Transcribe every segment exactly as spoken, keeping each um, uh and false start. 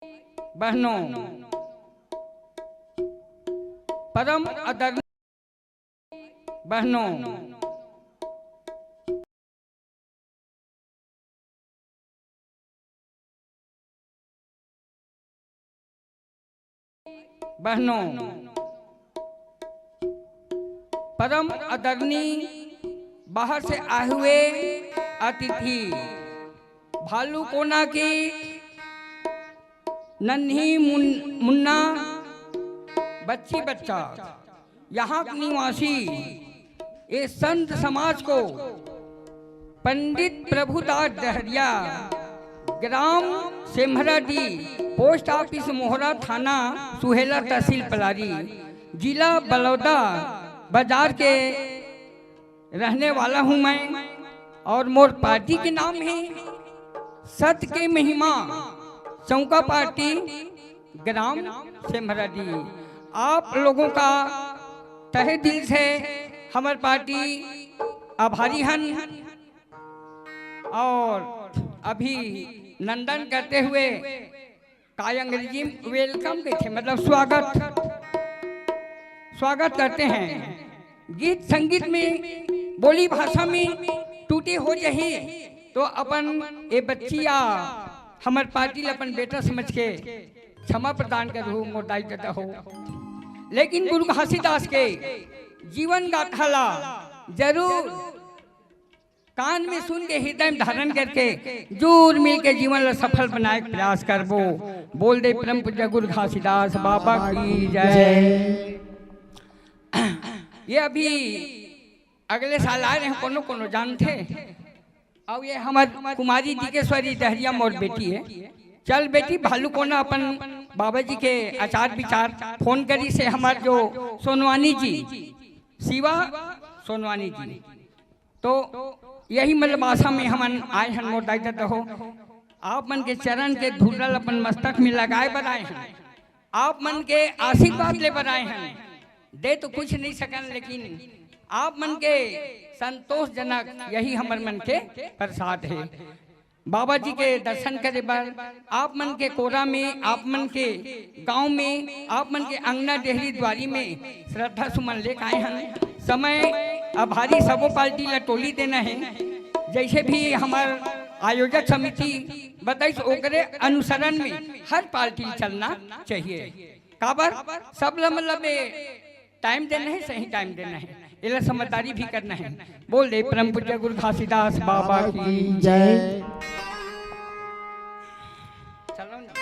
बहनों, परम आदरणीय बहनों, बहनों, परम आदरणीय बाहर से आए हुए अतिथि, भालू कोना की नन्ही मुन-, मुन्ना बच्ची बच्चा, यहाँ के निवासी ये संत समाज को पंडित प्रभुदास डहरिया, ग्राम सेम्हराडी, पोस्ट ऑफिस मोहरा, थाना सुहेला, तहसील पलारी, जिला बलौदा बाजार के रहने वाला हूँ मैं। और मोर पार्टी के नाम है सत के महिमा चौका पार्टी, ग्राम सेम्हराडी। आप लोगों का तहे दिल से हमर पार्टी आभारी हन। और अभी नंदन करते हुए, का अंग्रेजी में वेलकम कहिथे, मतलब स्वागत, स्वागत करते हैं। गीत संगीत में, बोली भाषा में टूटी हो जाही तो अपन ए बच्ची या हमर पार्टी ल अपन बेटा समझ के क्षमा प्रदान करहू मोर दाई ददा हो। लेकिन गुरु घासीदास के जीवन गाथा ला जरूर कान में सुन के, हृदय में धारण करके, जूर मिल के जीवन ला सफल बनाए के प्रयास करबो। बोल दे परम पूज्य गुरु घासीदास बाबा की जय। ये अभी अगले साल आ रहे हैं, कोनो कोनो जानथे। अउ ये हमर कुमारी दिगेश्वरी डहरिया मोर बेटी है। चल बेटी, भालू कोना अपन बाबा जी के आचार विचार फोन करिस हे हमर जो सोनवानी जी, शिवा सोनवानी जी। तो यही मतलब आशा में हमन आए हन मोर दाई ददा हो। आप मन के चरण के धूल ल अपन मस्तक में लगाए बर आए हन, आप मन के आशीर्वाद ले बर आए हन। दे तो कुछ नहीं सकन, लेकिन आप मन के संतोषजनक यही हमर मन के प्रसाद है। बाबा जी के दर्शन करे बर आप मन के कोरा में, आप मन के गांव में, आप मन के अंगना डेहरी द्वारी में श्रद्धा सुमन लेके आए हन। समय आभारी सबो पार्टी ला टोली देना है। जैसे भी हमर आयोजक समिति बताइस, ओकरे अनुसरण में हर पार्टी चलना चाहिए। काबर? सब ला मतलब ए टाइम देना है, सही टाइम देना है, एला समझदारी भी करना है। बोल दे परम पूज्य गुरु घासीदास बाबा की जय। चलो ना।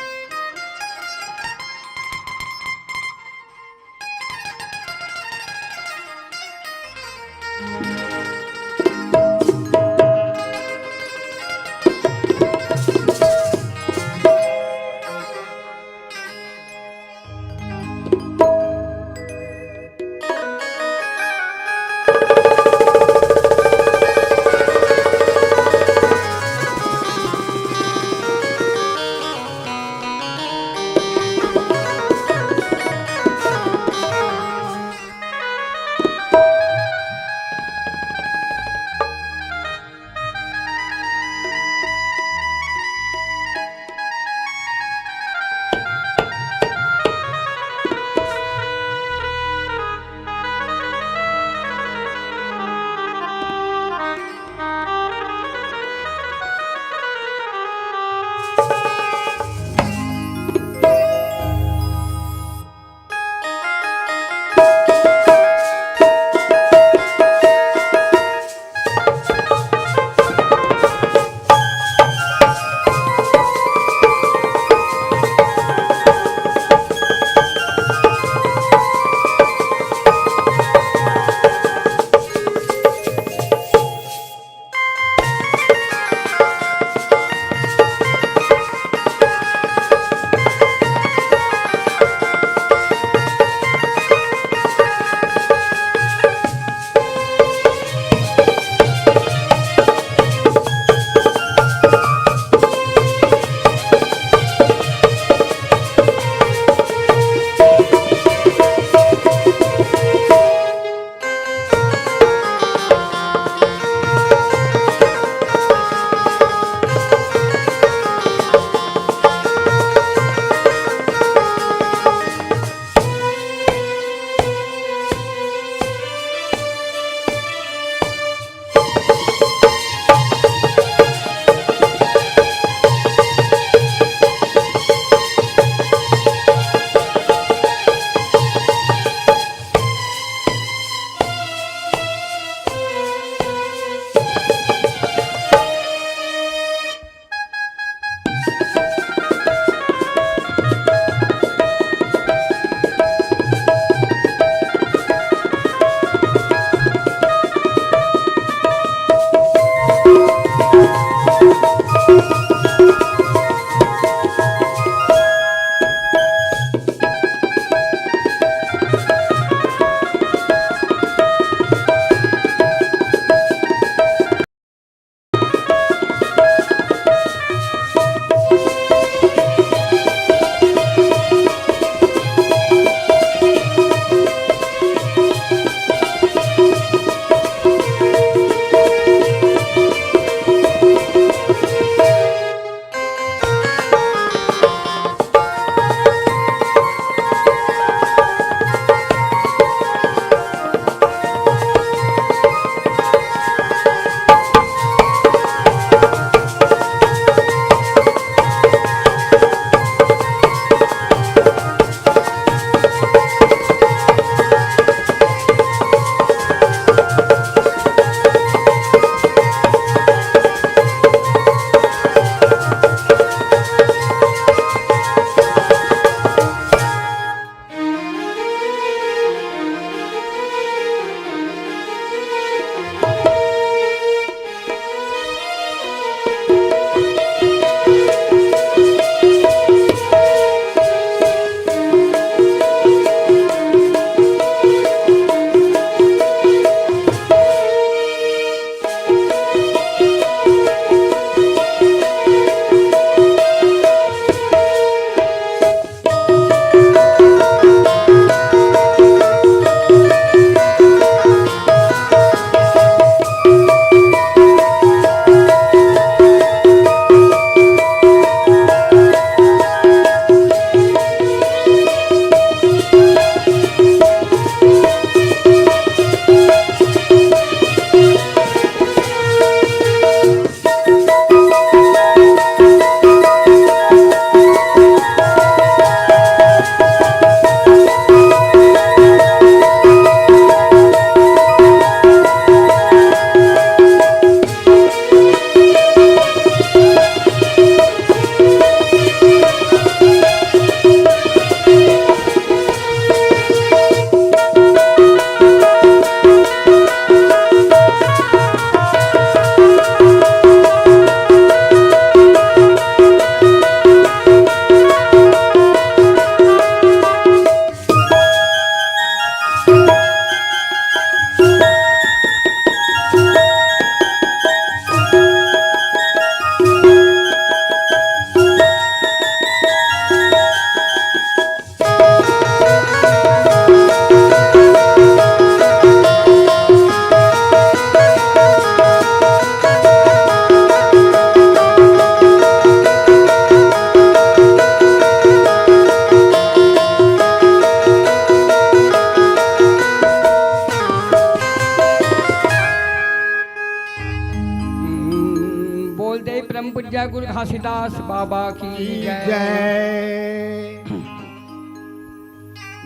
घासीदास बाबा की जय।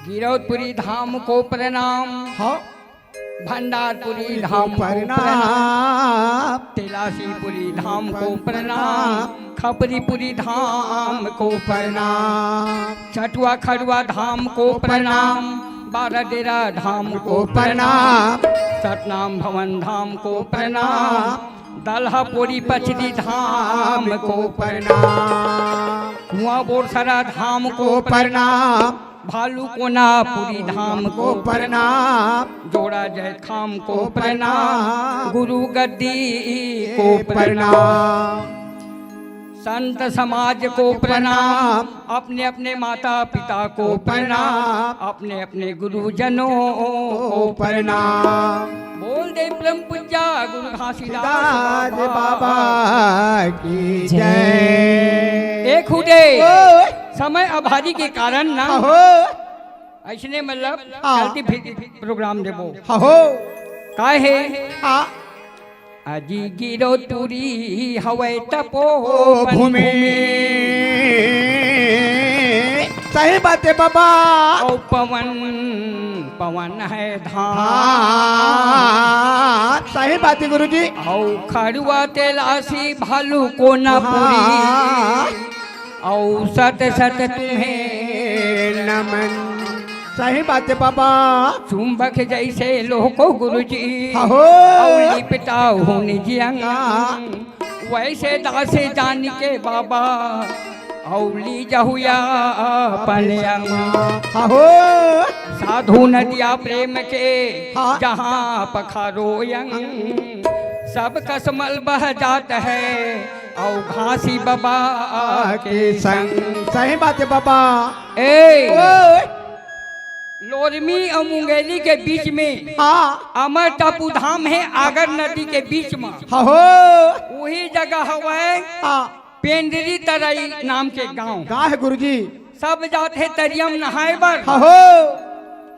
गिरौदपुरी धाम को प्रणाम। हाँ। भंडारपुरी धाम को प्रणाम। तेलासीपुरी धाम को प्रणाम। खपरीपुरी धाम को प्रणाम। चटुआ खड़ुआ धाम को प्रणाम। बाराडेरा धाम को प्रणाम। सतनाम भवन धाम को प्रणाम। दलहापुरी पचरी धाम को प्रणाम। कुआं बोरसरा धाम को प्रणाम। भालू कोनापुरी धाम को प्रणाम। जोड़ा जय खाम को प्रणाम। गुरु गद्दी को प्रणाम। संत समाज को प्रणाम। अपने अपने माता पिता को प्रणाम। अपने अपने गुरुजनों को प्रणाम। बोल दे परम पूज्या गुरु घासीदास बाबा की जय। एक हुदे समय अभारी के कारण ना हो। ऐसने मतलब हाँ। गलती फिर प्रोग्राम देबो। हाँ हो। काहे? हाँ। अजी गिरौदपुरी हवय तपो ओ भूमि। सही बात है बाबा। ओ पवन, पवन है धाम। हाँ, सही बात है गुरुजी। औ खड़ुआ तेलासी भालू कोनापुरी। हाँ। औ सत सत तुम्हें नमन। सही बात है बाबा। चुंबक जैसे लोह को गुरुजी। हाँ हो। औ लिपटा हूँ निज अंग। हाँ। वैसे दास जान के बाबा औ ली जहुया अपन अंग। हाँ हो। साधु नदिया प्रेम के हाँ। जहाँ पखारो अंग। सब कस मल बह जात है औ घासी बाबा के संग। सही बात है बाबा। ए, ओ। लोरमी अउ मुंगेली के बीच में हाँ। अमर टापू धाम है, आगर नदी के बीच में। हाँ हो। वही जगह हवय हाँ। पेंदरी तरई नाम के गांव। का है गुरुजी? सब जात हे तरियम नहाए बर। हाँ हो।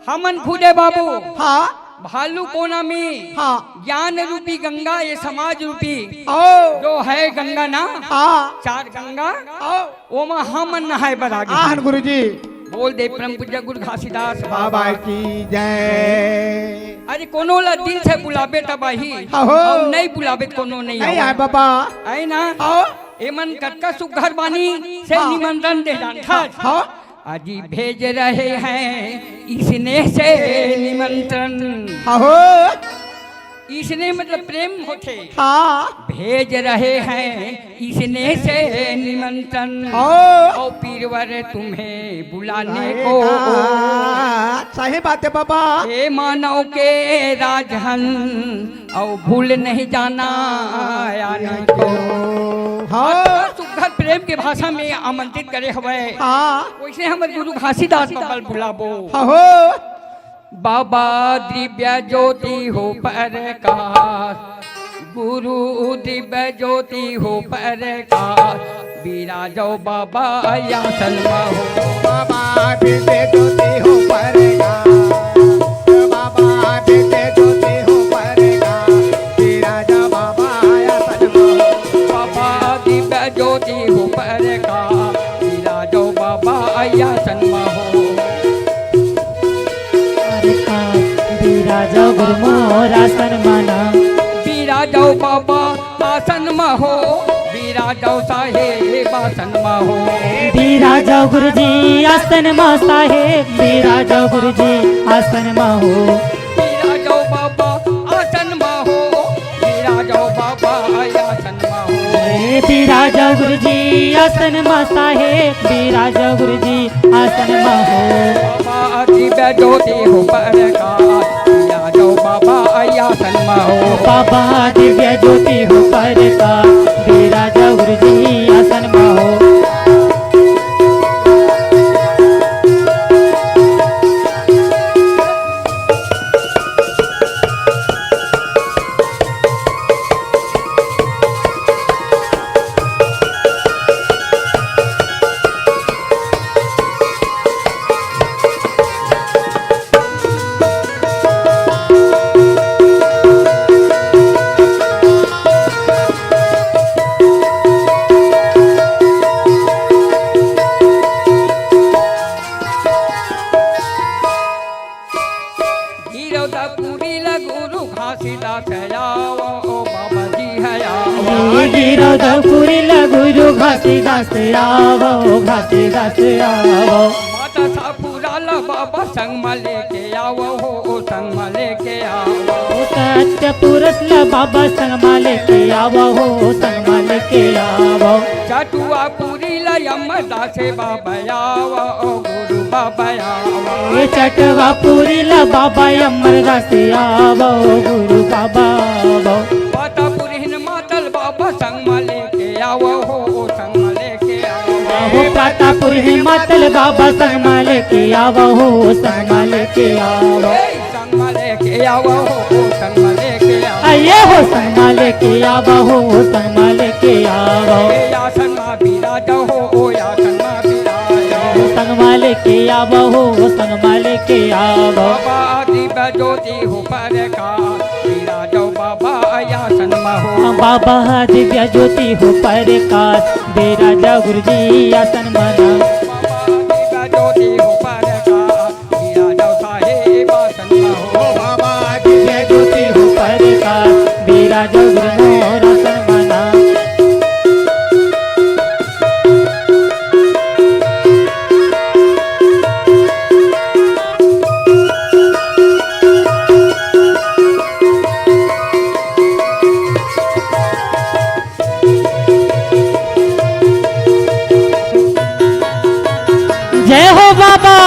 हमन खुदे बाबू हाँ। भालू कोना में हाँ। ज्ञान रूपी गंगा, ये समाज रूपी ओ। जो है गंगा ना, हाँ। चार गंगा, ओ। ओमा हमन नहाए बर आगे। आन गुरुजी। बोल दे परम पूज्य गुरु घासीदास बाबा की जय। अरे कोनो ला दिल से बुलाबे तब आही, हाँ हो। अउ नहीं बुलाबे त कोनो नहीं नहीं आवे। आए बाबा। आए ना? हाँ। एमन कतका सुघर बानी से हाँ। निमंत्रण दे जानथस। हाँ। अजी भेज रहे हैं इसने से निमंत्रण। हाँ हो। इसने मतलब प्रेम होथे। हाँ। भेज रहे हैं इसने से निमंत्रण। हाँ। और पीरवर तुम्हें बुलाने को। हाँ, सही बात है बाबा। हे मानव के राजहन और भूल नहीं जाना आने को। हाँ। सुघर प्रेम के भाषा में आमंत्रित करे हवय। हाँ। वैसे हमर गुरु घासीदास बाबा ल बुलाबो। हाँ हो। बाबा दिव्य ज्योति हो प्रकाश, गुरु दिव्य ज्योति हो प्रकाश, विराजो बाबा आसन मा हो। बाबा दिव्य ज्योति हो प्रकाश, बाबा दिव्य ज्योति हो प्रकाश, विराजो बाबा आसन मा हो। बाबा दिव्य ज्योति हो प्रकाश, विराजो बाबा आसन मा हो। अरे का बिराजो गुरु मोर आसन मा ना। बिराजो बाबा आसन मा हो, बिराजो साहेब आसन मा हो। बिराजो गुरुजी आसन मा साहेब, बिराजो गुरुजी आसन मा हो। बिराजो बाबा आसन मा हो, बिराजो बाबा आसन मा हो। ए बिराजो गुरुजी आसन मा साहेब, बिराजो गुरुजी आसन मा हो। बाबा दिव्य ज्योति हो प्रकाश, बिराजो बाबा आसन मा हो। बाबा दिव्य ज्योति हो प्रकाश, बिराजो गुरुजी आसन मा हो। जो घासीदास आवो, घासीदास आवो। माता सापुरा ला बाबा संग मा लेके आवो हो, संग मा लेके आवो। ओ सत्य पुरुष ला बाबा संग मा लेके आवो हो, संग मा लेके आवो। चटुआ पुरी ला अमरदास बाबा आवो, ओ गुरु बाबा आवो। ए चटवा पुरी ला बाबा अमरदास आवो, गुरु बाबा आवो। पाता पुरहिन मातल बाबा संग मा लेके आवो हो, संग मा लेके आवो। हो पाता पुरहिन मातल बाबा संग मा लेके आवो हो, संग मा लेके आवो। ए संग मा लेके आवो हो, संग मा लेके आवो। आइए हो संग मा लेके आवो हो, संग मा लेके आवो। ए आसन मा बिराजो हो, ओ आसन मा बिराजो। संग मा लेके आवो हो, संग मा लेके आवो। बाबा दिव्य ज्योति हो परकाश, बिराजो बाबा आसन मा हो। बाबा दिव्य ज्योति हो परकाश, बिराजो गुरुजी आसन मा ना। बाबा दिव्य ज्योति हो परकाश, बिराजो साहेब आसन मा हो। बाबा दिव्य ज्योति हो परकाश, बिराजो गुरु मोर आसन मा ना। जय हो बाबा।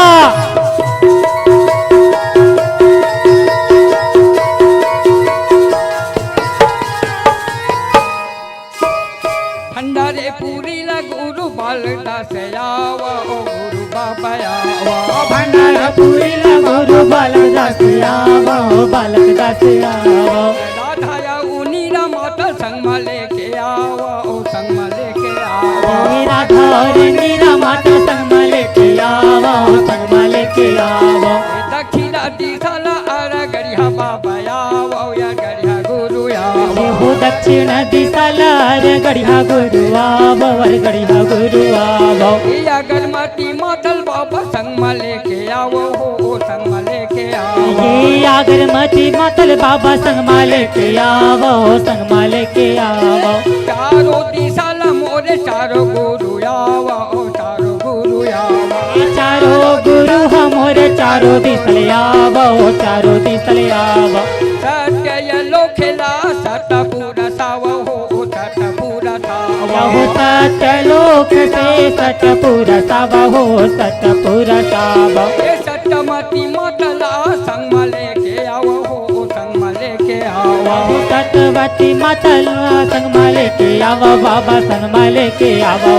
भंडारे पुरी ला गुरु बालक दास आवा, ओ गुरु बाबा आवा। भंडारा पुरी ला गुरु बालक दास आवा, ओ बालक दास आवा। राधा या उनी रा माता संग मा लेके आवा, ओ संग मा लेके आवा। ए राधा और मीरा माता संग मा लेके आवा, ओ संग मा लेके आवा। दक्षिणा दिशा ला आरा गड़िया बाबा आवा, या गड़िया गुरु आवा। हो दक्षिण दिशा ला आरा गड़िया गुरु आवा, वर गड़िया गुरु आवा। या गणमती मातल बाबा संग मा लेके आवो हो, ओ संग मा लेके आवो। ये अगरमती मातल बाबा संग मा लेके आवो, संग मा लेके आवो। चारों दिशा ला मोरे चारों गुरु आवो, ओ चारों गुरु आवो। चारों गुरु हा मोरे चारों दिशा ले आवो, चारों दिशा ले आवो। सत्य ये लोक ला सतपुर सावो हो, सतपुर सावो। यहो सत्य लोक से सतपुर सावो हो, सतपुर सावो। ए सत्यमती मातला संग मा लेके आवो हो, संग मा लेके आवो। यहो सत्यवती मातला संग मा लेके आवो, बाबा संग मा लेके आवो।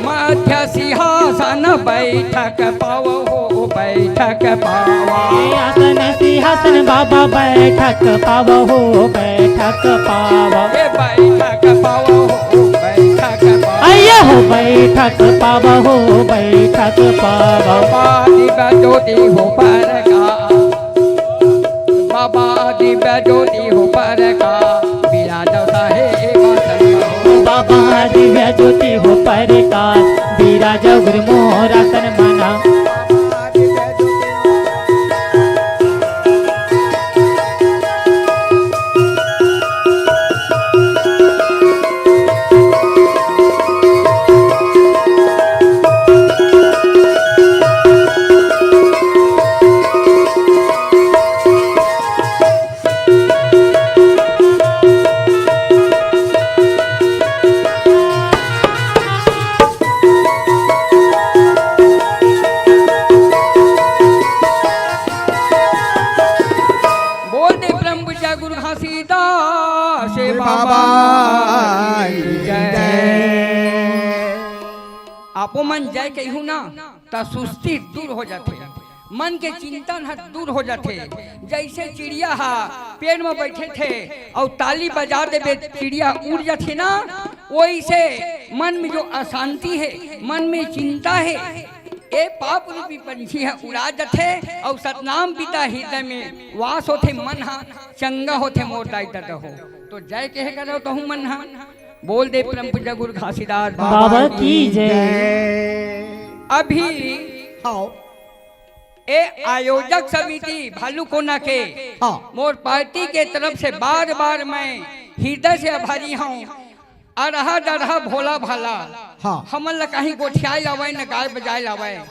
मध्य सिंहासन बैठक पावो हो, बैठक पावो। ए आसन सिंहासन बाबा बैठक पावो हो, बैठक पावो। ए बैठक पावो हो, बैठक पावो। आइए हो बैठक पावो हो, बैठक पावो। बाबा दिव्य ज्योति हो परकाश, बाबा दिव्य ज्योति हो परकाश, बिराजो साहेब आसन हो। बाबा दिव्य ज्योति हो परकाश, बिराजो गुरु मोर आसन मा ना। बोल दे परम पूज्य गुरु घासीदास बाबा की जय। आपो मन जय कहिहू ना, त सुस्ती दूर हो जाथे, मन के चिंतन ह दूर हो जाथे। जैसे चिड़िया ह पेड़ म बैठे थे अउ ताली बजा देबे, चिड़िया उड़ जाथे ना, वैसे मन में जो अशांति हे, मन में चिंता हे, ए पाप रूपी पंछी ह उड़ा जाथे अउ सतनाम पिता हृदय में वास होथे, मन ह चंगा होथे मोर दाई ददा हो। तो जय कहे करो तहूँ मन ह। बोल दे परम पूज्य गुरु घासीदास बाबा की जय। अभी हाँ। ए आयोजक समिति भालूकोना के हाँ। मोर पार्टी के तरफ से बार बार मैं हृदय से आभारी हूँ। अरहा डरहा भोला भाला, हाँ। हमन ला कहीं गोठियाए लावय, न गाय बजाए लावय।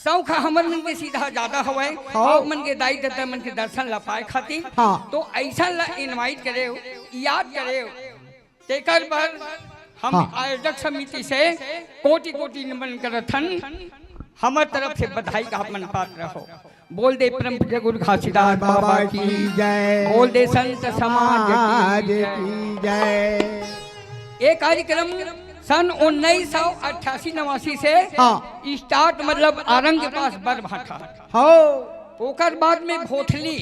शौक ह हमर मन के सीधा ज्यादा हवय, हाँ। आप मन के दाई ददा मन के दर्शन ला पाए खातिर। हाँ। तो अइसन ला invite करे, याद करे, तेकर बर हम हाँ। आयोजक समिति से कोटि कोटि नमन करत हन। हमर तरफ से बधाई का आप मन पात्र हो। बोल दे परम पूज्य गुरु घासीदास बाबा बाबा की की जय। बोल दे संत समाज समाज की जय। की जय। ये कार्यक्रम सन उन्नीस सौ अट्ठासी नवासी से हाँ। Start, मतलब आरंग के पास बरभाठा। हाँ। ओकर बाद में भोथली,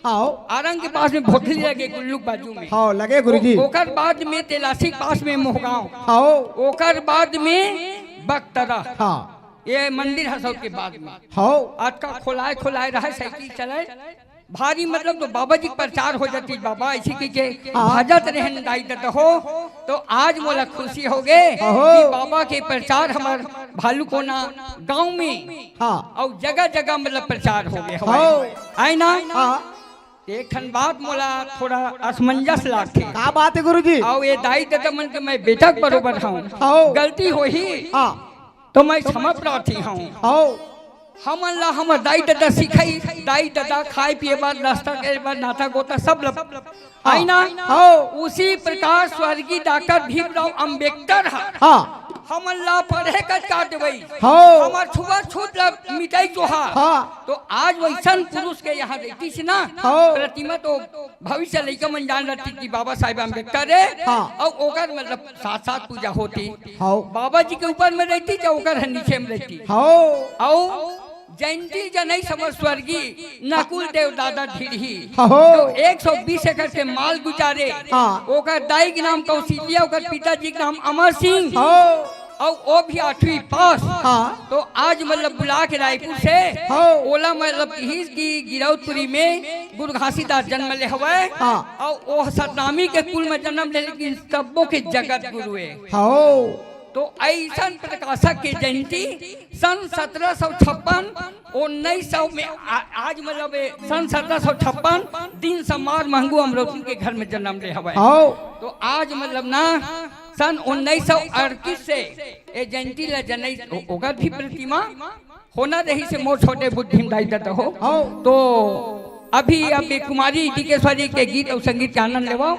हाँ। आरंग के पास में भोथली लगे गुल्लू के बाजू में। हाँ, लगे गुरुजी। ओ-, ओकर बाद में तेलासी के पास में मोहगांव। हाँ। ओकर बाद में बकतरा। हाँ। ये मंदिर ह सबके बाद में। हाँ। अतका खोलाए खोलाए रहे, साइकिल चलाए, भारी मतलब तो बाबा जी के प्रचार हो जाती, बाबा ऐसी की के हाँ। भजत रहन दाई ददा हो। तो आज मोला खुशी हो गे अहो। कि बाबा के प्रचार हमर भालूकोना गांव में हाँ। अउ जगह जगह मतलब प्रचार हो गे हवय। हाँ। आय ना? हाँ। एक ठन बात मोला थोड़ा असमंजस लागथे। का बात है गुरुजी? अउ ये दाई ददा मन के मैं बेटा के बरोबर हूँ। हाँ। गलती होही हाँ। तो मैं क्षमा प्रार्थी हूँ। हाँ। हमन ला हमर दाई ददा सिखाई, दाई ददा खाए पिए बर, नाश्ता करे बर, नाता गोता सब ल-, हाँ। है ना? हाँ। उसी प्रकार स्वर्गीय डॉक्टर भीमराव अंबेडकर ह हाँ। हमन ला पढ़े कच का देवई, हाँ। हमर छुआछूत ला मिटाई जोहा। हाँ। तो आज वैसन पुरुष के यहाँ रहतीस ना, हाँ। प्रतिमा तो भविष्य लइका मन जान रहती कि बाबा साहेब अंबेडकर है, हाँ। अउ ओकर मतलब साथ साथ पूजा होती। हाँ। बाबा जी के ऊपर में रहती, चाहे ओकर ह नीचे में रहती। हाँ। अउ जयंती जनई समर स्वर्गीय नकुल देव दादा ढिढ़ी, हाँ। जो एक सौ बीस एकड़ के माल गुजारे, हाँ। ओकर दाई के नाम कौशल्या, ओकर पिताजी के नाम अमर सिंह। हाँ। अउ वो भी आठवीं पास। हाँ। तो आज मतलब बुला के रायपुर से हाँ। ओला मतलब किहिस कि गिरौदपुरी में गुरु घासीदास जन्म ले हवय। हाँ। अउ वो सतनामी के कुल में जन्म ले, लेकिन तब्बो के जगत गुरु है। हाँ। तो ऐसन प्रकाशक के जयंती सन सत्रह सौ छप्पन, उन्नीस सौ में आ-, आज मतलब ए, सन सत्रह सौ छप्पन दिन समार महंगू अमरौती के घर में जन्म ले हवय। हाँ। तो आज मतलब ना सन उन्नीस सौ अड़तीस से ए जयंती ला जनई ओ-, ओकर भी प्रतिमा होना रही से मोर छोटे बुद्धि में दाई ददा हो। हाँ। तो अभी, अभी कुमारी टिकेश्वरी के गीत अउ संगीत के आनंद लेवो।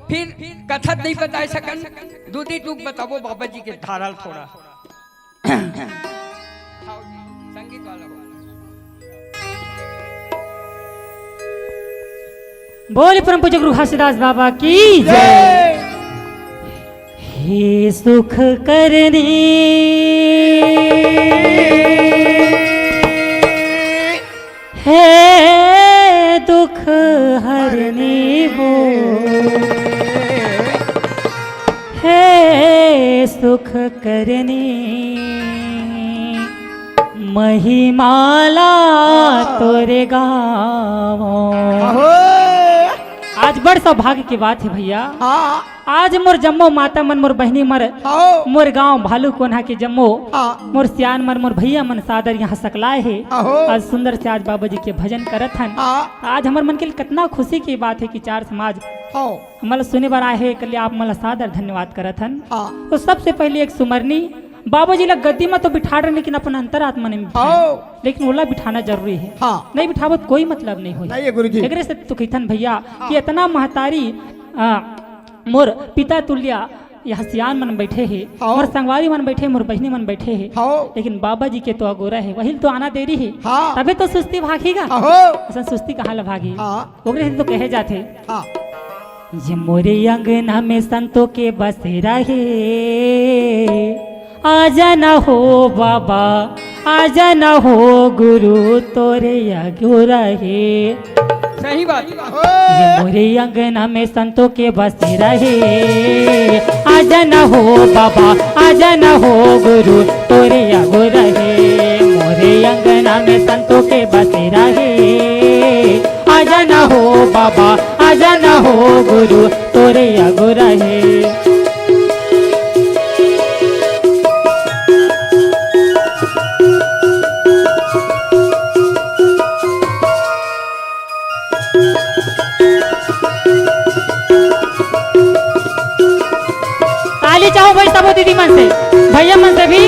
फिर कथा नहीं बताए सकन, दूधी टूक बताबो बाबा जी के धारल थोड़ा। संगीत वाला हो। बोल परम पूज्य गुरु घासीदास बाबा की जय। हे सुख करनी, हे दुख हरनी वो, हे सुख करनी, महिमाला तोरे गावो। अहो। आज बड़ सौभाग्य की बात है भैया। हाँ। आज मोर जम्मो माता मन, मोर बहिनी मन, हाँ। मोर गांव भालू कोन्हा के जम्मो, हाँ। मोर सियान मन, मोर भैया मन सादर यहाँ सकलाए हे। अहो। आज सुंदर से आज बाबा जी के भजन करत हन। हाँ। आज हमर मन के लिए कितना खुशी की बात है कि चार समाज हाँ। हमला सुने बर आए हे, एकर लिए आप मन ला सादर धन्यवाद करत हन। हाँ। तो सबसे पहले एक सुमरनी, बाबा जी ला गद्दी में तो बिठा रहे, लेकिन अपन अंतरात्मा में बिठाए। हाँ। लेकिन ओला बिठाना जरूरी है। हाँ। नहीं बिठाबो तो कोई मतलब नहीं होई। नहीं है गुरुजी। एकरे से तो कहिथन भैया हाँ। कि इतना महतारी, आ, मोर पिता तुल्या यहाँ सियान मन बैठे हे, हाँ। मोर संगवारी मन बैठे, मोर बहिनी मन बैठे हे, हाँ। लेकिन बाबा जी के तो अगोरा हे, वही तो आना देरी हे, हाँ। तबे तो सुस्ती भागेगा। अहो। असन सुस्ती कहाँ ला भागी? हाँ। ओकरे से तो कहे जाथे, हाँ। ये मोरे अंगना में संतों के बसेरा हे, आजा ना हो बाबा, आजा ना हो गुरु तोरे अगोरा हे। सही बात। ये मोरे अंगना में संतों के बसेरा हे, आजा ना हो बाबा, आजा ना हो गुरु तोरे अगोरा हे। मोरे अंगना में संतों के बसेरा हे, आजा ना हो बाबा, आजा ना हो गुरु तोरे अगोरा हे। ताली मन से भी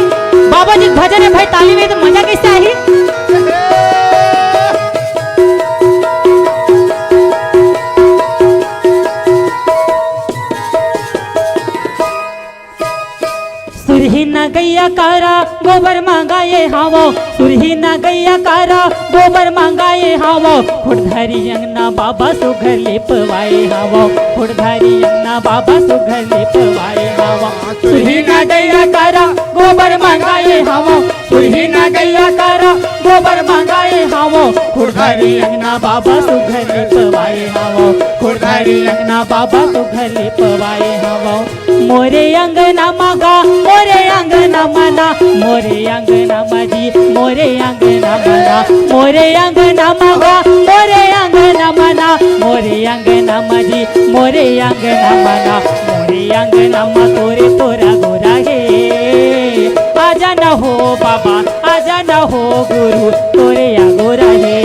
बाबा जी के भजन हे भाई, ताली में तो मजा कैसे आही? सुरही ना गैया कारा, गोबर मांगा ये हावो। सुरही ना गैया कारा, गोबर मांगा ये हावो। खुड़धारी अंगना बाबा सुघर लिपवाए हावो। खुड़धारी अंगना बाबा सुघर लिपवाए हावो। सुरही ना गैया कारा, गोबर मांगा ये हावो। सुरही ना गैया कारा, गोबर मांगा ये हावो। खुड़धारी अंगना बाबा सुघर लिपवाए हावो। खुड़धारी अंगना बाबा सुघर लिपवाए हावो। मोरे अंगना म गा, मोरे अंगना म ना, मोरे अंगना म जी, मोरे अंगना म ना, मोरे अंगना म गा, मोरे अंगना म ना, मोरे अंगना म जी, मोरे अंगना म ना, मोरे अंगना म तोरे तोरा गोरा हे। आजा न हो बाबा, आजा न हो गुरु, तोरे अगोरा हे।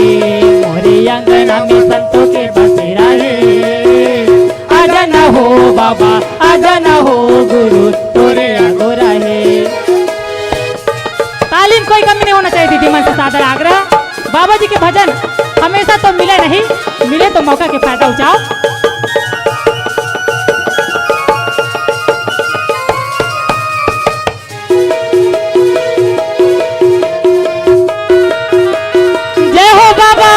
मोरे अंगना में संतों के बसेरा हे। आजा ना हो बाबा, आजा ना हो गुरु, तोरे अगोरा हे। ताली में कोई कमी नहीं होना चाहिए दीदी, मन से सादर आग्रह। बाबा जी के भजन हमेशा तो मिले नहीं, मिले तो मौका के फायदा उठाओ। जय हो बाबा।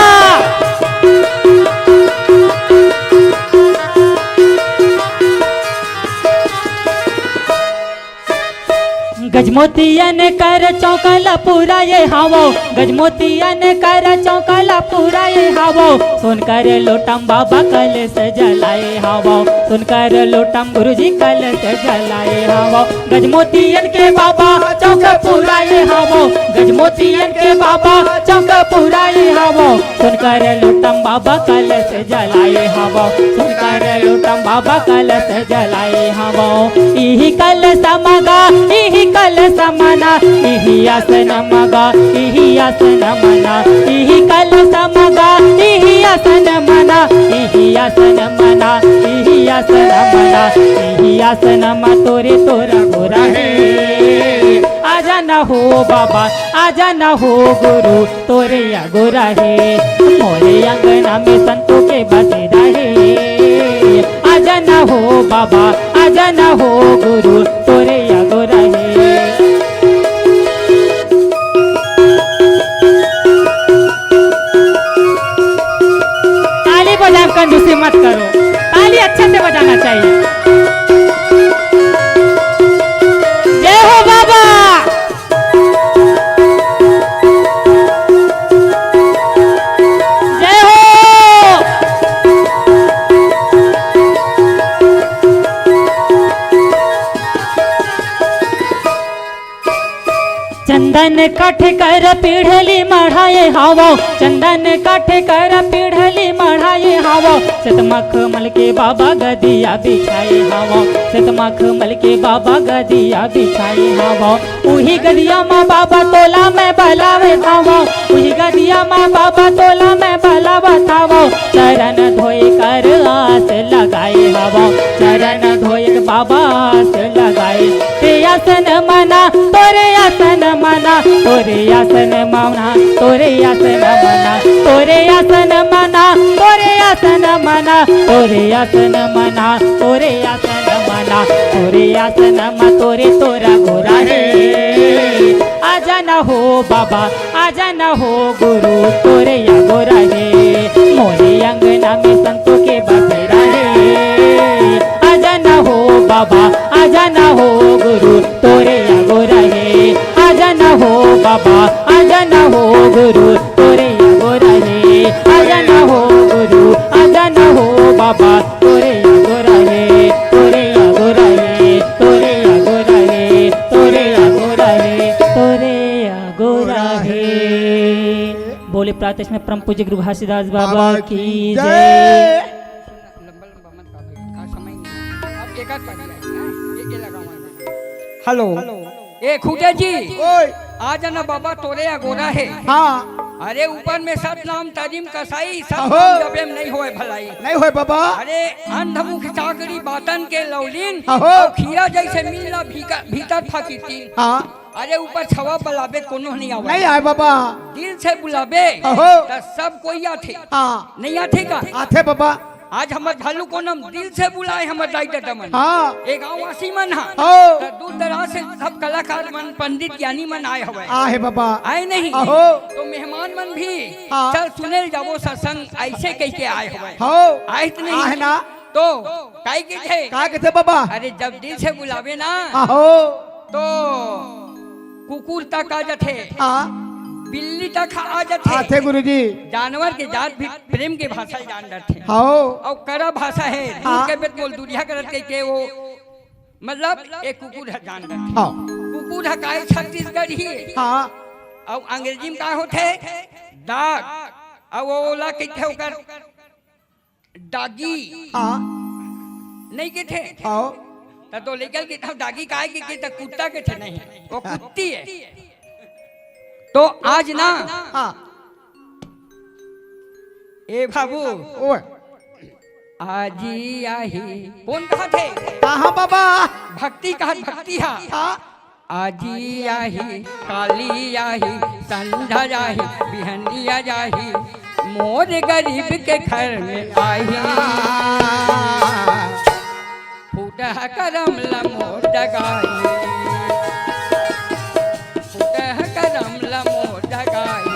गजमोतियन कर चौका ला पूरा ये हावो, गजमोतियन कर चौका ला पूरा ये हावो। सोनकर लोटम बाबा कलश जलाए हावो, सोनकर लोटम गुरुजी कलश जलाए हावो। गजमोतियन के बाबा चौक पुराए हावो, गजमोतियन के बाबा चौक पुराए हावो। सोनकर लोटम बाबा कलश जलाए हावो, सोनकर लोटम बाबा कलश जलाए हावो। इही कलश म गा, इही कलश म ना, इही आसन म गा, इही आसन म ना, इही कलश म गा, इही आसन म ना, इही आसन म ना, इही आसन म ना, इही आसन म तोरे तोरा गोरा हे। आजा ना हो बाबा, आजा ना हो गुरु, तोरे अगोरा हे। मोरे अंगना में संतों के बसेरा हे। आजा ना हो बाबा, आजा ना हो गुरु, तोरे अगोरा हे। ताली बजाए में कंजूसी मत करो, ताली अच्छे से बजाना चाहिए। जय हो बाबा। जय हो। चंदन काठ कर पीढ़ली मढ़ाए हावो, चंदन काठ कर पीढ़ली मढ़ाए हावो। सतमख मल के बाबा गदिया बिछाए हावो, सतमख मल के बाबा गदिया बिछाए हावो। उही गदिया म बाबा तोला मैं बलावत हावो, उही गदिया म बाबा तोला मैं बलावत हावो। चरण धोए कर आस लगाए हावो, चरण धोए के बाबा आस लगाए। ते आसन म ना, तोरे आसन म ना, तोरे आसन म ना, तोरे आसन म ना, तोरे आसन म ना, तोरे आसन म ना, तोरे आसन म ना, तोरे आसन म ना, तोरे आसन म तोरे तोरा गोरा हे। आजा ना हो बाबा, आजा ना हो गुरु, तोरे अगोरा हे। मोरे अंगना में संतों के बसेरा हे। आजा ना हो बाबा, आजा ना हो गुरु, तोरे अगोरा हे। आजा ना हो बाबा, आजा ना हो गुरु, तोरे अगोरा हे। आजा ना हो गुरु, आजा ना हो बाबा, तोरे अगोरा हे, तोरे अगोरा हे, तोरे अगोरा हे, तोरे अगोरा हे, तोरे अगोरा हे। बोले प्रातः में परम पूज्य गुरु घासीदास बाबा बाबा की की जय। जय। लंबा लंबा मत काटो, आज समय नहीं। अब एक आध बार ये, ये लगाओ। हेलो। ए खूटे जी, ओए। आजा ना बाबा तोरे अगोरा हे। हाँ। अरे ऊपर में सतनाम तरिम कसाई, अहो। सतनाम जबे में नहीं होय भलाई। नहीं होय बाबा। अरे अंधमुख चाकरी बातन के लौलीन, अहो। अउ खीरा जैसे मिलना भीतर, भीतर फाकिरतीन। हाँ। अरे ऊपर छवा बलाबे कोनो नहीं आवे। नहीं आए बाबा। दिल से बुलाबे, अहो। त सब कोई आथे। हाँ। नहीं आथे का? आथे बाबा। आज हमर घलो कोनम दिल से बुलाए हमर दाई ददा मन। हाँ। ए गाँववासी मन हा। हो। त दूर दराज से सब कलाकार मन, पंडित ज्ञानी मन आए हवय। आहे बाबा। आए नहीं? अहो। तो मेहमान मन भी हाँ। चल सुने ल जाबो सत्संग, ऐसे कह के आए हवय। हो। आए त नहीं? आहे ना? तो काय कथे? का कथे बाबा? अरे जब दिल से बुलावे ना, अहो। तो कुकुर तक आ जाथे, हाँ। बिल्ली तक आ जाथे। आथे गुरुजी। जानवर के जात भी प्रेम के भाषा जान डरथे। हाँ। अउ करा भाषा हे, दूर हाँ। के बेत मोल दुरिहा करत कह के वो, मतलब एक कुकुर ह जान डरथे। हाँ। कुकुर ह काय छत्तीसगढ़ी हे। हाँ। अउ अंग्रेजी में का होथे? Dog। अउ ओला कहिथे ओकर doggy। हाँ। नहीं कथे? हाँ। त तो लेकर के था doggy काय के, के त कुत्ता कथे नहीं। वो कुत्ती हे। तो आज ना हाँ। ए बाबू। ओए। आजी आही। कोन कहाथे? कहाँ बाबा? भक्ति कहा, भक्ति हा। हाँ। आजी आही, काली आही, संझा आही, बिहनिया आही, मोर गरीब के घर में आही। फूटह करम ल मोर जगाई, फूटह करम ल मोर जगाई।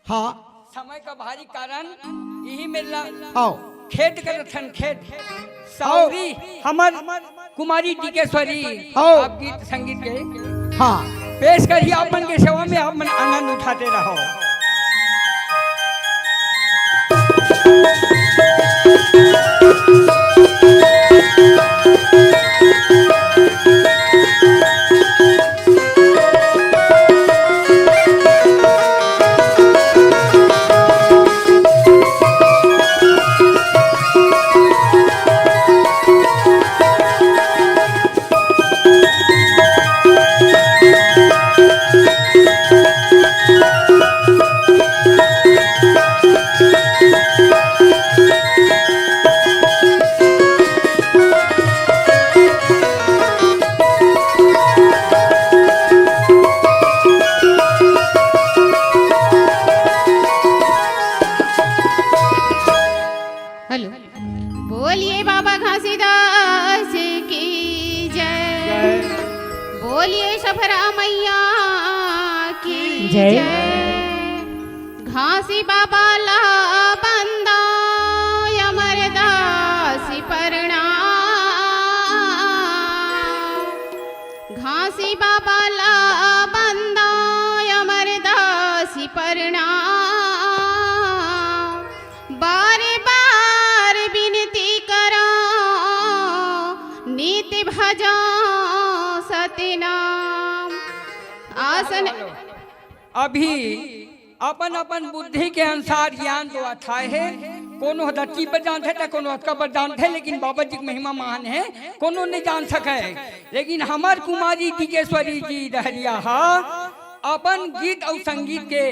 हाँ। समय का भारी कारण यही मेला। आओ। खेद करथन, खेद। सावरी हमर कुमारी टिकेश्वरी। आओ। आप गीत संगीत के हाँ। पेश करही आप मन के सेवा में, आप मन आनंद उठाते रहो। हेलो। बोलिए बाबा घासीदास की जय। जय। बोलिए सफरा मैया की जय। जय। घासी बाबा ला बंदा अमरदास प्रणाम। घासी बाबा ला बंदा अमरदास प्रणाम। बार बार बिनती करौं, नित भजौं सतनाम। आसन अभी अपन अपन बुद्धि के अनुसार ज्ञान तो अथाय हे, कोनो ह दच्ची पर जानथे त कोनो अतका पर जानथे, लेकिन बाबा जी के महिमा महान हे, कोनो नहीं जान सके। लेकिन हमर कुमारी टिकेश्वरी जी डहरिया हा अपन गीत अउ संगीत के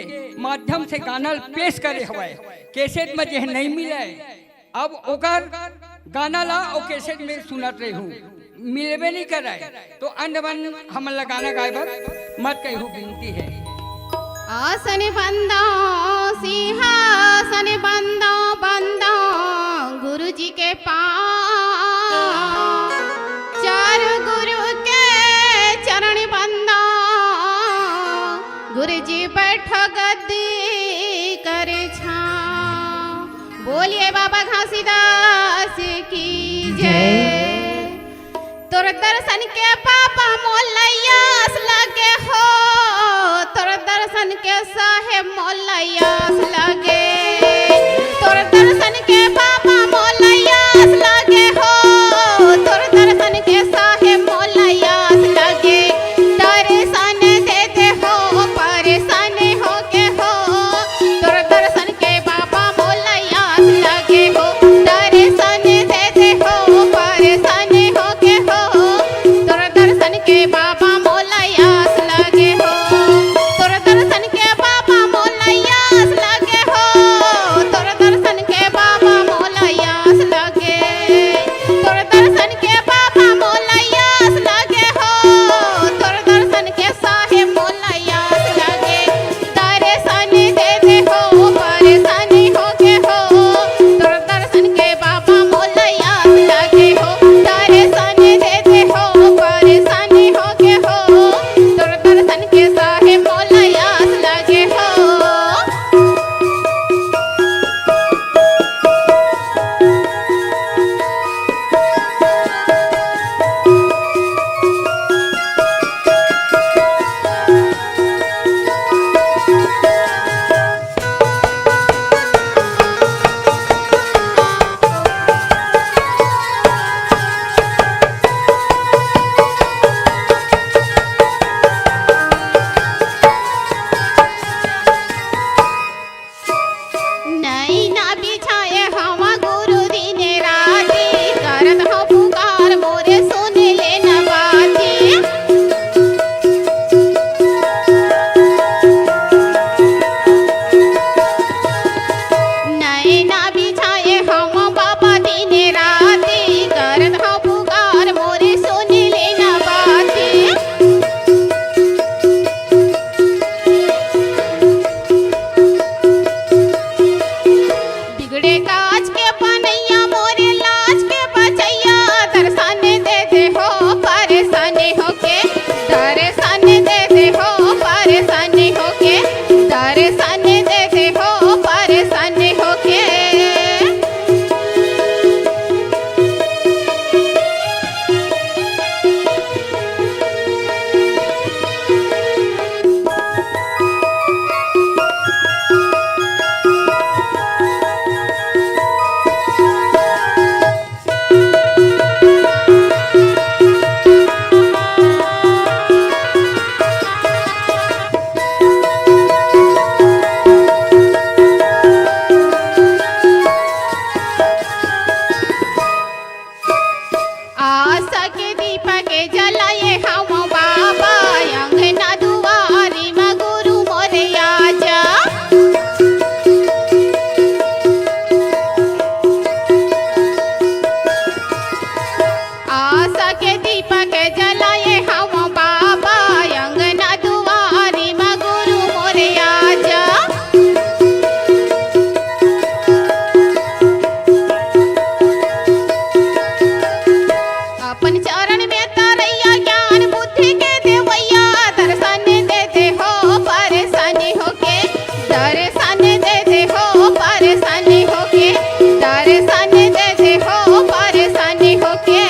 माध्यम से गाना ल पेश करे हवय, कैसेट में जेह नहीं मिले। अब ओकर गाना ला अउ कैसेट में सुनत रहू, मिलबे नहीं करे, तो अंड मन हमन ला गाना गाए बर मत कहू, बिनती हे। आसन बंदौं, सिंहासन बंदौं, बंदौं गुरु जी के पाँव। चारों बोलिए बाबा घासीदास की जय। तोर दर्शन के बाबा मोला आस लगे हो, तोर दर्शन के साहेब मोला आस लगे, तोर दर्शन के बाबा मोला आस लगे हो, तोर दर्शन के साहेब मोला आस लगे। दर्शन दे दे हो, परेशान हो के हो, तोर दर्शन के बाबा मोला आस लगे हो। दर्शन दे दे हो, परेशान हो के हो, तोर दर्शन के बाबा मोला आस लगे हो। तोर दर्शन के बाबा मोला आस लगे हो। तोर दर्शन के बाबा मोला आस लगे। तोर दर्शन के बाबा मोला आस लगे हो। तोर दर्शन के साहेब मोला आस लगे। दर्शन दे दे हो, परेशान हो के हो, तोर दर्शन के बाबा मोला आस लगे हो। दर्शन दे दे हो, परेशान हो के हो, तोर दर्शन के साहेब मोला आस लगे हो। नैना बिछाए हवा गुरु दिन राती, करत हव पुकार मोरे सुन ले न बाती। नैना बिछाए हवा बाबा दिन राती, करत हव पुकार मोरे सुन ले न बाती। बिगड़े काज के बनैया, मोरे लाज के बचैया, दर्शन दे दे हो, परेशान होके, दर्शन दे दे हो, परेशान होके, दर्शन दे दे हो, परेशान होके। आशा के दीपक जलाए हवं बाबा, अंगना दुआरी म गुरु मोरे आजा। आशा के दीपक जलाए हवं बाबा, अंगना दुआरी म गुरु मोरे आजा। अपन चरण में तरैया, ज्ञान बुद्धि के देवैया, दर्शन दे दे हो, परेशान होके, दर्शन दे दे हो, परेशान होके, दर्शन दे दे हो, परेशान होके।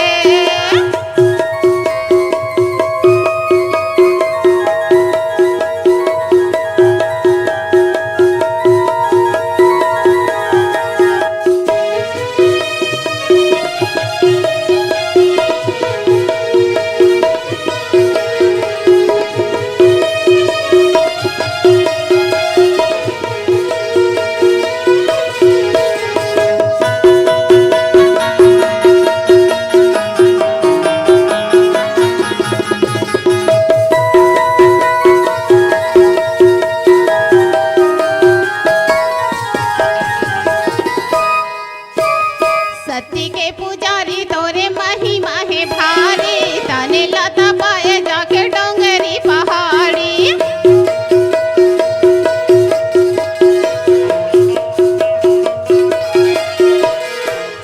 सती के पुजारी तोरे महिमा हे भारी, तने लता पाए जाके डोंगरी पहाड़ी।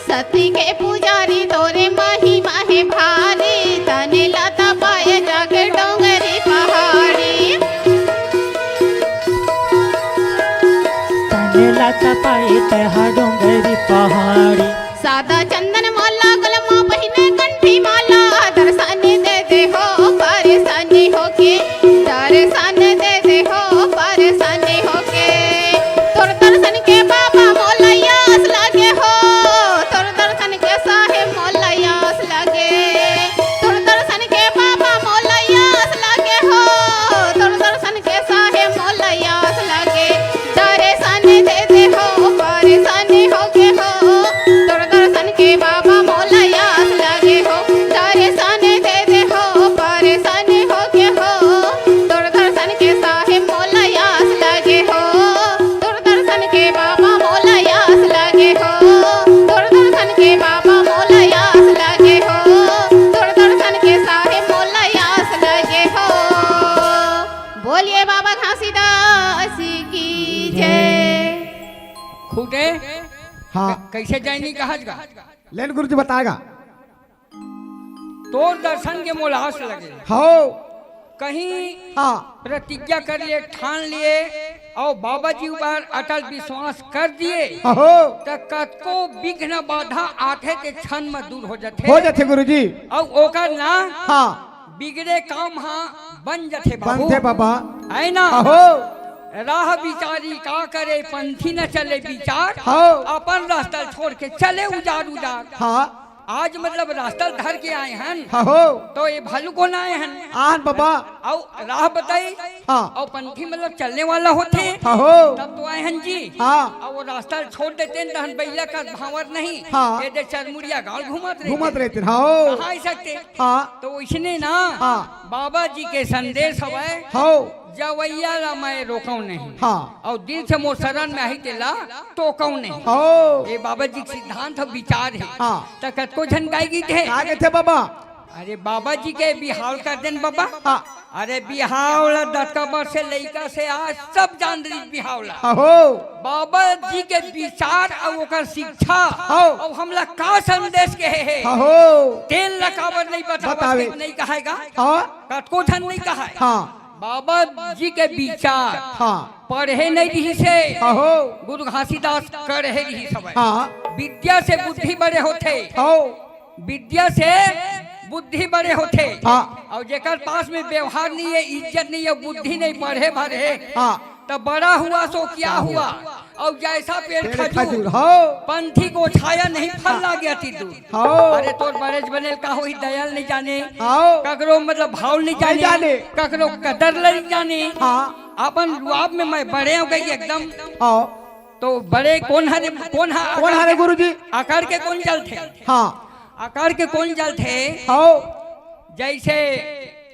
सती के पुजारी तोरे महिमा हे भारी, तने लता पाए जाके डोंगरी पहाड़ी। तने लता पाए तैहा डोंगरी पहाड़ी। सादा चंदन वाला गलमा पहिने कंठी माला, दर्शन दे दे हो परेशानी होके, दर्शन दे दे हो परेशानी होके। तोर दर्शन के बाबा मोला आस लागे हो, तोर दर्शन के साहेब मोला आस लागे, तोर दर्शन के बाबा मोला आस लागे हो, तोर दर्शन के साहेब मोला आस लागे। दर्शन दे दे हो परेशानी होके हो, तोर दर्शन के बाबा मोला आस लागे हो। दर्शन दे दे हो परेशानी होके हो, तोर दर्शन के साहेब मोला आस लागे हो, तोर दर्शन के बाबा मोला आस लागे हो, तोर दर्शन के बाबा मोला आस लागे हो, तोर दर्शन के साहेब मोला आस लागे हो। बोलिए बाबा घासीदास की जय। खूंटे, हाँ। क-, कइसे जाय नहीं कहत गा? लेन गुरुजी बताय गा। तोर दर्शन के मोला आस लगे। हो। कहीं हाँ। प्रतिज्ञा कर लिए, ठान लिए, अउ बाबा जी ऊपर अटल विश्वास कर दिए, हो। त कतको विघ्न बाधा आथे ते क्षण म दूर हो जाथे। हो जाथे गुरुजी। अउ ओकर ना हाँ। बिगड़े काम हा बन जथे बाबू। बनथे बाबा। है ना? अहो। राह बिचारी का करे, पंथी न चले बिचार। हो। अपन रास्ता छोड़ के चले उजार उजार। हाँ। आज मतलब रास्ता धर के आए हन। अहो। तो ये भालू कौन आए हन? आन बाबा। अउ राह बताई। हाँ। अउ पंथी मतलब चलने वाला होथे। अहो। तब तो आए हन जी। हाँ। अउ वो रास्ता छोड़ देते हैं, तहन बइला का भांवर नहीं। हाँ। ये दे चरमुड़िया गांव घूमत रहते। घूमत रहते, हाँ। कहाँ आ सकते? हाँ। तो इसने ना हाँ। बाबा जी के संदेश हवय, हव। जवैया ला मैं रोकव नहीं। हाँ। अउ दिल से मोर शरण में आही तेला टोकव नहीं। हव। ये बाबा जी के सिद्धांत ह, विचार हे। हाँ। त कतको झन गाय गीत हे। का कथे बाबा? अरे बाबा जी के बिहाव कर देन बाबा। हाँ। अरे बिहाव ला दतकबर से लइका से आज सब जान रही बिहाव ला। अहो। बाबा जी के विचार अउ ओकर शिक्षा हाँ। अउ हमला का संदेश के हे? हाँ हो। तेन ला काबर नहीं बतावस बतावे। के नहीं कहेगा? हाँ। कतको झन नहीं कहे। हाँ। बाबा जी के विचार हाँ। पढ़े नहीं रहिस हे। हाँ हो। गुरु घासीदास कढ़े रहिस हवय। हाँ। विद्या से बुद्धि बड़े होथे। हाँ। विद्या से बुद्धि बड़े होथे। हाँ। अउ जेकर पास में व्यवहार नहीं हे, इज्जत नहीं हे, बुद्धि नहीं, पढ़े भरे हाँ। त बड़ा हुआ सो क्या हुआ? अउ जैसा पेड़ पेड़ खजूर, खजूर, हो। पंथी को छाया नहीं, फल हाँ। लागे अति दूर। हो। अरे तोर बड़े बनेल का होही, दयाल नहीं जाने। हो। ककरो मतलब भाव नहीं नहीं जाने। जाने। ककरो कदर नहीं जाने। हाँ। अपन रुआब में मैं बड़े हो गई एकदम। हो। तो बड़े कौन हरे, कौन हा-, कौन हरे गुरुजी? अकड़ के कौन चलथे? हाँ। अकड़ के कौन चलथे? हो। जैसे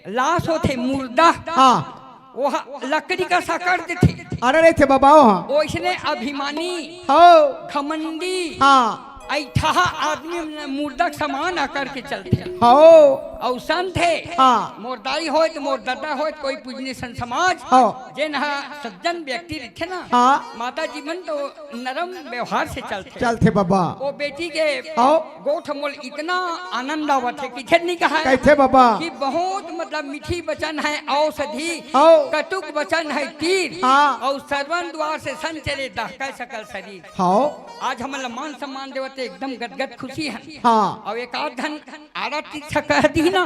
लाश होथे, मुर्दा, हाँ। वो ह-, लकड़ी का सकड़ देथे। अरे रहिथे बाबा, हो, हाँ। ओइसने अभिमानी, हो। घमंडी, हाँ। अइठहा आदमी मुर्दा के समान अकड़ के चलथे। हो। अउ संत हे, हाँ। मोर दाई होय त मोर ददा होय त कोई पूजनीय संत समाज, हो। जेन ह सज्जन व्यक्ति रहिथे ना, हाँ। माता जी मन तो नरम व्यवहार से चलथे। चलथे बाबा। वो बेटी के हाँ। गोठ मोल इतना आनंद आवत हे, किथे नहीं कहा कहिथे बाबा। कि बहुत मतलब मीठी वचन है औषधि, हाँ। कटुक वचन है तीर, हाँ। अउ श्रवण द्वार से संचरे दहकै सकल शरीर। हाँ। आज हमन ला मान सम्मान देवत हे, एकदम गदगद खुशी हे। हाँ। अउ एक आध धन आरती छका दी ना,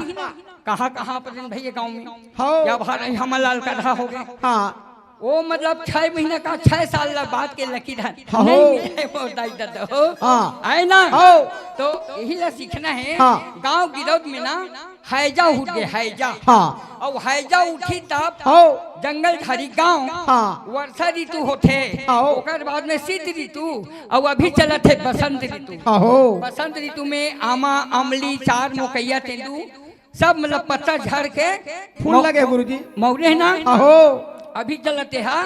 कहाँ कहाँ पर भैया गाँव में हाँ। या भारत हमर लाल कढ़ा हो गए। हाँ। वो मतलब छह महीना का, छह साल ला बात के लकी रहन। हाँ। नहीं मिले वो दाई ददा हो। हाँ। आए ना? हाँ। तो यही ला सीखना है। हाँ। गाँव गिरौद में ना हैजा उठ गए, हैजा। हाँ। अउ हैजा उठी तब हाँ। जंगल झाड़ी गाँव हाँ। वर्षा ऋतु होथे। हाँ। ओकर बाद में शीत ऋतु, अउ अभी चलत हे बसंत ऋतु। हाँ हो। बसंत ऋतु में आमा, अमली, चार मोकैया तेंदू, सब मतलब पत्ता झड़ के फूल मौ-, लगे मौ-, गुरुजी। मौरे हे ना? आहो। अभी चलत हे हा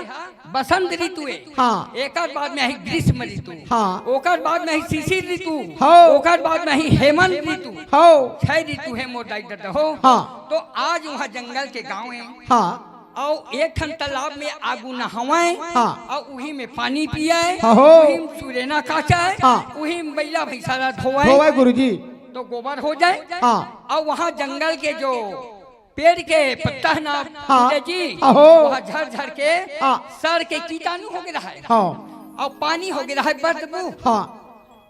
बसंत ऋतु हे। हाँ। एकर बाद में आही ग्रीष्म ऋतु। हाँ। ओकर बाद में आही शिशिर ऋतु। हाँ। ओकर बाद में आही हेमंत ऋतु। हाँ। छह ऋतु हे मोर दाई ददा हो। हाँ। तो आज वहाँ जंगल के गाँव हे। हाँ। अउ एक ठन तालाब में आगू नहावय, हाँ। अउ उही में पानी पियय, हाँ हो। उही में सुरेना काचय, हाँ। उही में बइला भैंसा ला धोवय, धोवय गुरुजी। तो गोबर हो जाय। हाँ। अउ वहाँ जंगल के जो पेड़ के पत्ता हे ना, हाँ। भैया जी, हाँ हो। वहाँ झड़ झड़ के हाँ। सड़ के कीटाणु हो गे रहय। हाँ। अउ पानी हो गे रहय बदबू। हाँ।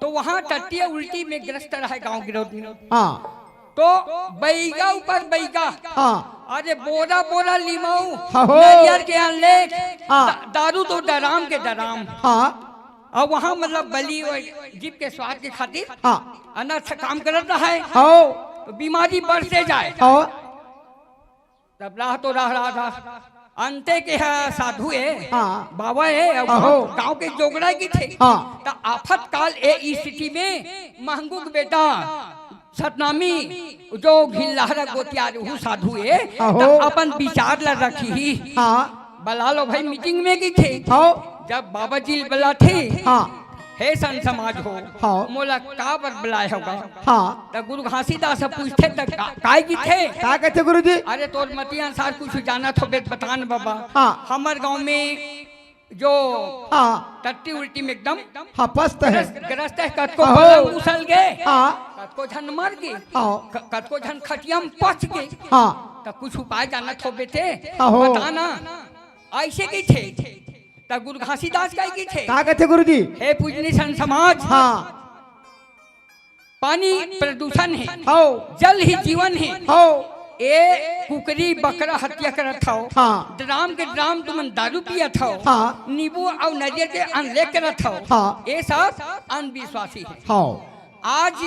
तो वहाँ टट्टी उल्टी में ग्रस्त रहे गांव गिरौद में। हाँ। तो बैगा ऊपर बैगा। हाँ। अरे बोरा बोरा लिमाऊ, हाँ हो। नरियर के अनलेख, हाँ। दा-, दारू तो डराम के डराम। हाँ। और वहाँ मतलब बलि और जीव के स्वाद के खातिर हाँ। अनर्थ काम करत रहे। हाँ। तो बीमारी बढ़ते जाए। हाँ। तब राह तो राह रहा था। अंते के हा साधु ए, हाँ। बाबा ए, अब अहो। गांव, गांव के जोगड़ा की थे। हाँ। त आफत काल ए स्थिति में महंगू के बेटा सतनामी जो घिल्लाहरा गोतियार हु साधु ए, अहो। त अपन विचार ला रखी ही। हाँ। बला लो भाई मीटिंग में की थे। हाँ। जब बाबा जी बला थे, हाँ। हे संत समाज हो, हाँ। मोला का बर बलाए होगा? हाँ। त गुरु घासीदास ह पूछथे त का-, काय किथे? का कथे गुरुजी? अरे तोर मति अनुसार कुछ जानत होबे त बता न बाबा। हाँ। हमर गांव में जो हाँ। टट्टी उल्टी में एकदम हाँ, पस्त है। ग्रस्त, ग्रस्त है, कतको अहो। पलंग उसल गे, हाँ। कतको झन मर गे, हाँ। क-, कतको झन खटिया में पच गे। हाँ। त कुछ उपाय जानत होबे ते हाँ हो। बता ना। ऐसे की थे। त गुरु घासीदास काय की थे? का कथे गुरुजी? हे पूजनी संत समाज, हाँ। पानी प्रदूषण हे, हौ। जल ही जीवन हे। हौ। ए कुकरी बकरा हत्या करत हव। हाँ। ड्राम के ड्राम तुमन दारू पियत हव। हाँ। नींबू अउ नरियर के अनलेख करत हव। हाँ। ए सब अंधविश्वासी हे। हौ। आज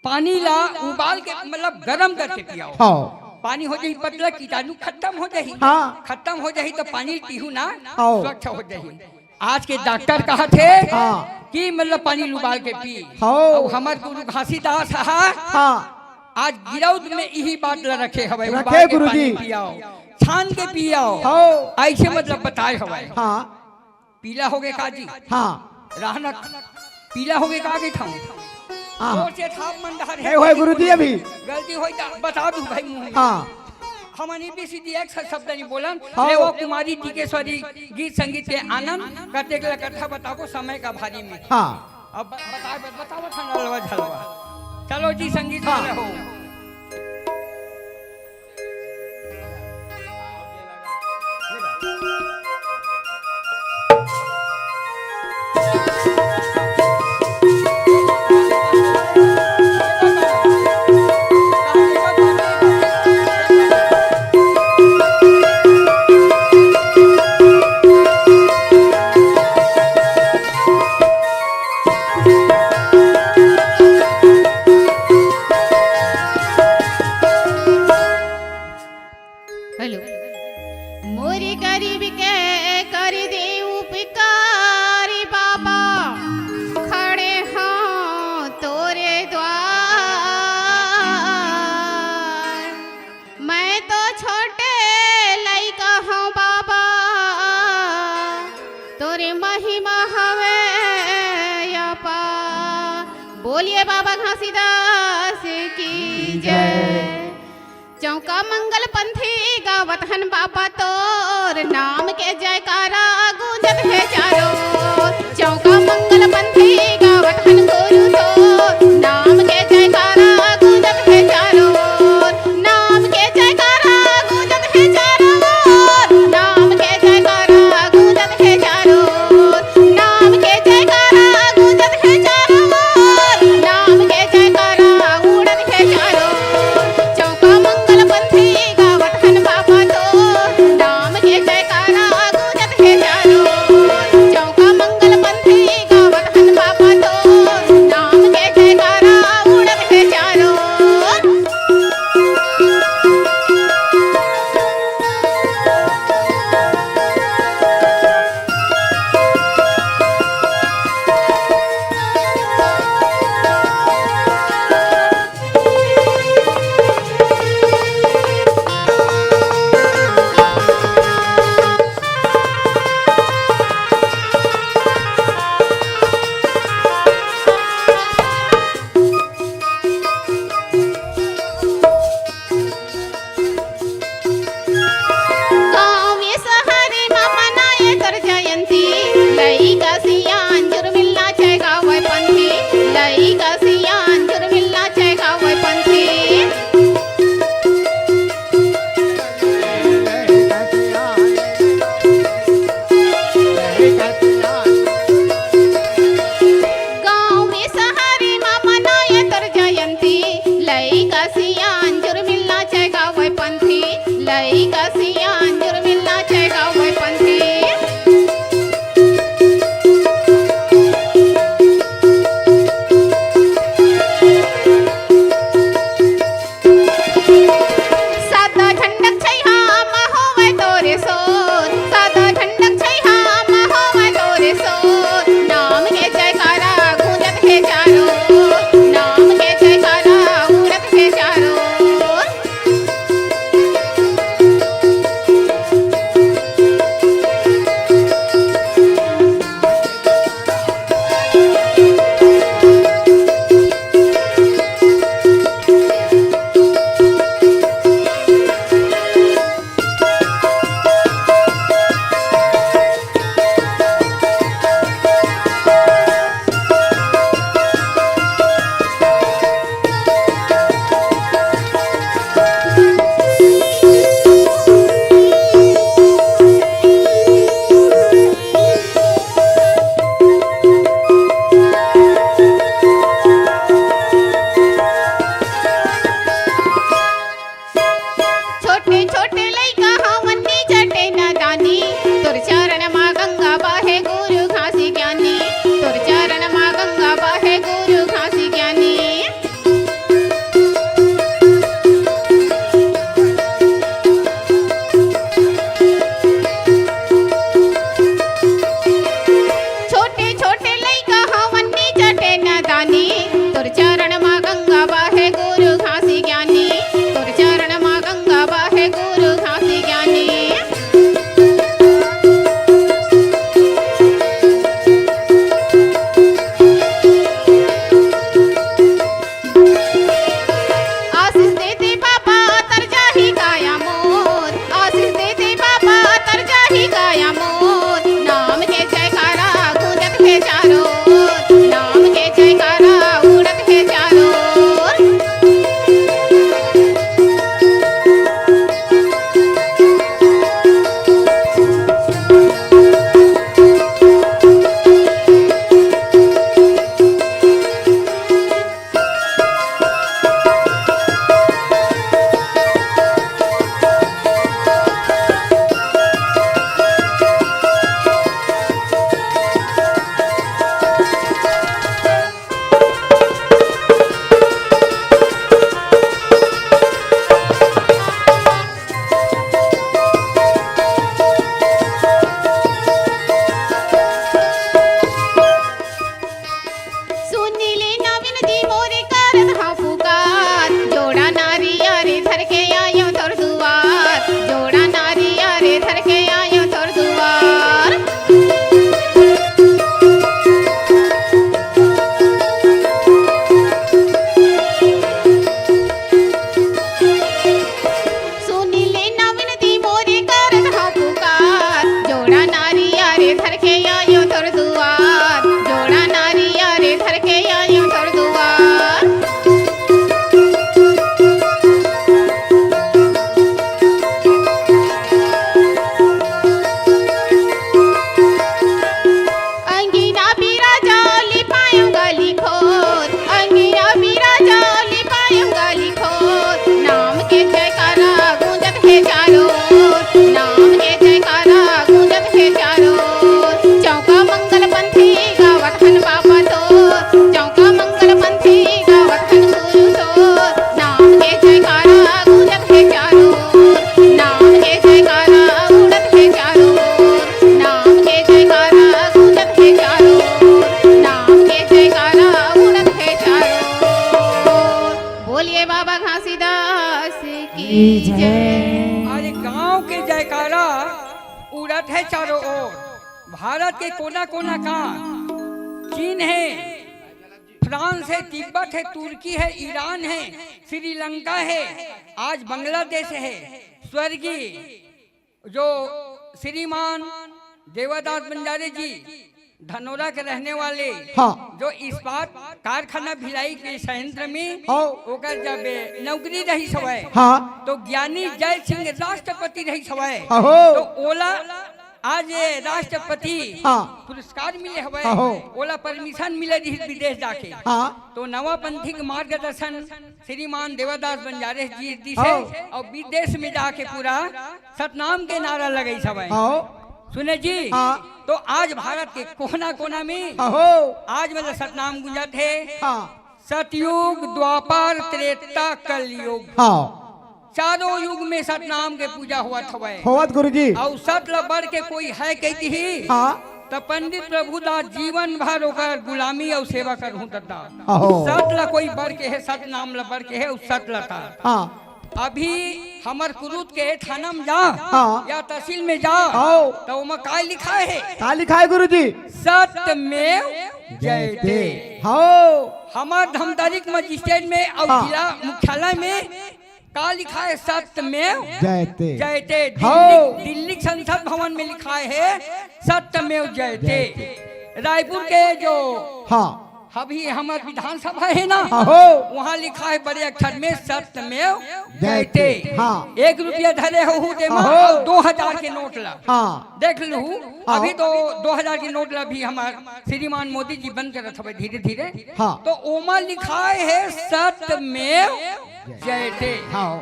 पानी ला उबाल के, मतलब, गरम करके पियाओ। हाँ। पानी हो जाही पतला, कीटाणु खत्म हो जाही। हाँ। खत्म हो जाही त पानी पीहू ना, हाँ। स्वच्छ हो जाही। आज के डॉक्टर कहत हे हाँ। कि, मतलब, पानी ल उबाल के पी। हाँ। अउ हमर गुरु घासीदास ह हाँ। आज गिरौद में इही बात ला रखे हवय, रखे उबाल के गुरुजी। पानी पियाओ, छान के पियाओ। हाँ। ऐसे, मतलब, बताए हवय। हाँ। पीला होगे का जी? हाँ। रहना पीला होगे का के ठाऊं? हाँ। जोर से थाप मन डहर हे होय गुरुजी अभी। गलती होई त बता दू भाई मुंह में। हाँ। हमन ई बी सी डी एक स-, शब्द नहीं बोलन। हाँ। ले वो कुमारी टीकेश्वरी गीत संगीत के आनंद कतेक ला कथा बताबो समय का भारी में। हाँ। अब ब-, बता, ब-, बताओ ठंडा लवा झलवा। चलो जी संगीत हाँ। वाले हो। हेलो। मोरी गरीब के कर दे उपकार बाबा, खड़े हों तोरे द्वार। मैं तो छोटे लइका हूँ बाबा, तोरे महिमा हवे अपार। बोलिए बाबा घासीदास की जय। चौका मंगल पंथी गावत हन बाबा तोर नाम के जयकारा गूंजत हे चारों ओर। चौका मंगल पंथी गावत हन गुरु तोर नाम के जयकारा गूंजत हे चारों ओर। नाम के जयकारा गूंजत हे चारों ओर। नाम के जयकारा गूंजत हे चारों ओर। नाम के जयकारा गूंजत हे चारों ओर। नाम के जयकारा उड़त हे चारों ओर। चौका मंगल पंथी गावत हन बाबा तोर नाम के जयकारा गूंजत हे चारों ओर। चौका मंगल पंथी गावत हन बाबा तोर नाम बाबा घासीदास की जय। अरे गांव के जयकारा उड़त हे चारों ओर, भारत के कोना कोना का चीन हे, फ्रांस हे, तिब्बत हे, तुर्की हे, ईरान हे, श्रीलंका हे, आज बांग्लादेश हे। स्वर्गीय जो श्रीमान देवादास बंजारे जी धनोरा के रहने वाले, हाँ। जो इस्पात कारखाना भिलाई के संयंत्र में, हाँ। ओकर जब नौकरी रहिस हवय, हाँ। तो ज्ञानी जय सिंह राष्ट्रपति रहिस हवय, अहो। तो ओला आज ये राष्ट्रपति हाँ। पुरस्कार मिले हवय, अहो। ओला परमिशन मिले रहिस विदेश जाके, हाँ। तो नवा पंथी के मार्गदर्शन श्रीमान देवादास बंजारे जी दिस हे, हाँ। अउ विदेश में जाके पूरा सतनाम के नारा लगाइस हवय। हाँ। सुने जी, हाँ। तो आज भारत के कोना कोना में, हाँ। आज मतलब सतनाम गूंजत हे। हाँ। सतयुग, द्वापर, त्रेता, कलयुग, हाँ। चारों युग में सतनाम के पूजा होवत हवय। होवत गुरुजी। अउ सत ल बढ़ के कोई हे कहिथे, हाँ। त पंडित प्रभुदास जीवन भर ओकर गुलामी अउ सेवा करहूं दद्दा। अहो। सत ल कोई बढ़ के हे, सतनाम ल बढ़ के हे, अउ सत ल त। हाँ। अभी हमर कुरूद के थाना म जा, हाँ। या तहसील में जा, आओ। त ओमा का लिखाय हे? का लिखाय हे गुरुजी? सत्यमेव जयते। हाँ। हमर धमतरी के मजिस्ट्रेट में अउ हाँ। जिला मुख्यालय में का लिखाय हे? सत्यमेव जयते। जयते। हाँ। दिल्ली, दिल्ली के संसद भवन में लिखाय हे सत्यमेव जयते। जयते। रायपुर के जो हाँ। अभी हमर विधानसभा हे ना, अहो। वहाँ लिखाय हे बड़े अक्षर में सत्यमेव जयते। जयते। हाँ। एक रुपया धरे होहू तेमा, अहो। अउ दो हजार के नोट ला। हाँ। देख लहू, हाँ। अभी तो दो हजार के नोट ला भी हमर श्रीमान मोदी जी बंद करत हवय धीरे धीरे। हाँ। तो ओमा लिखाय हे सत्यमेव जयते। हाँ।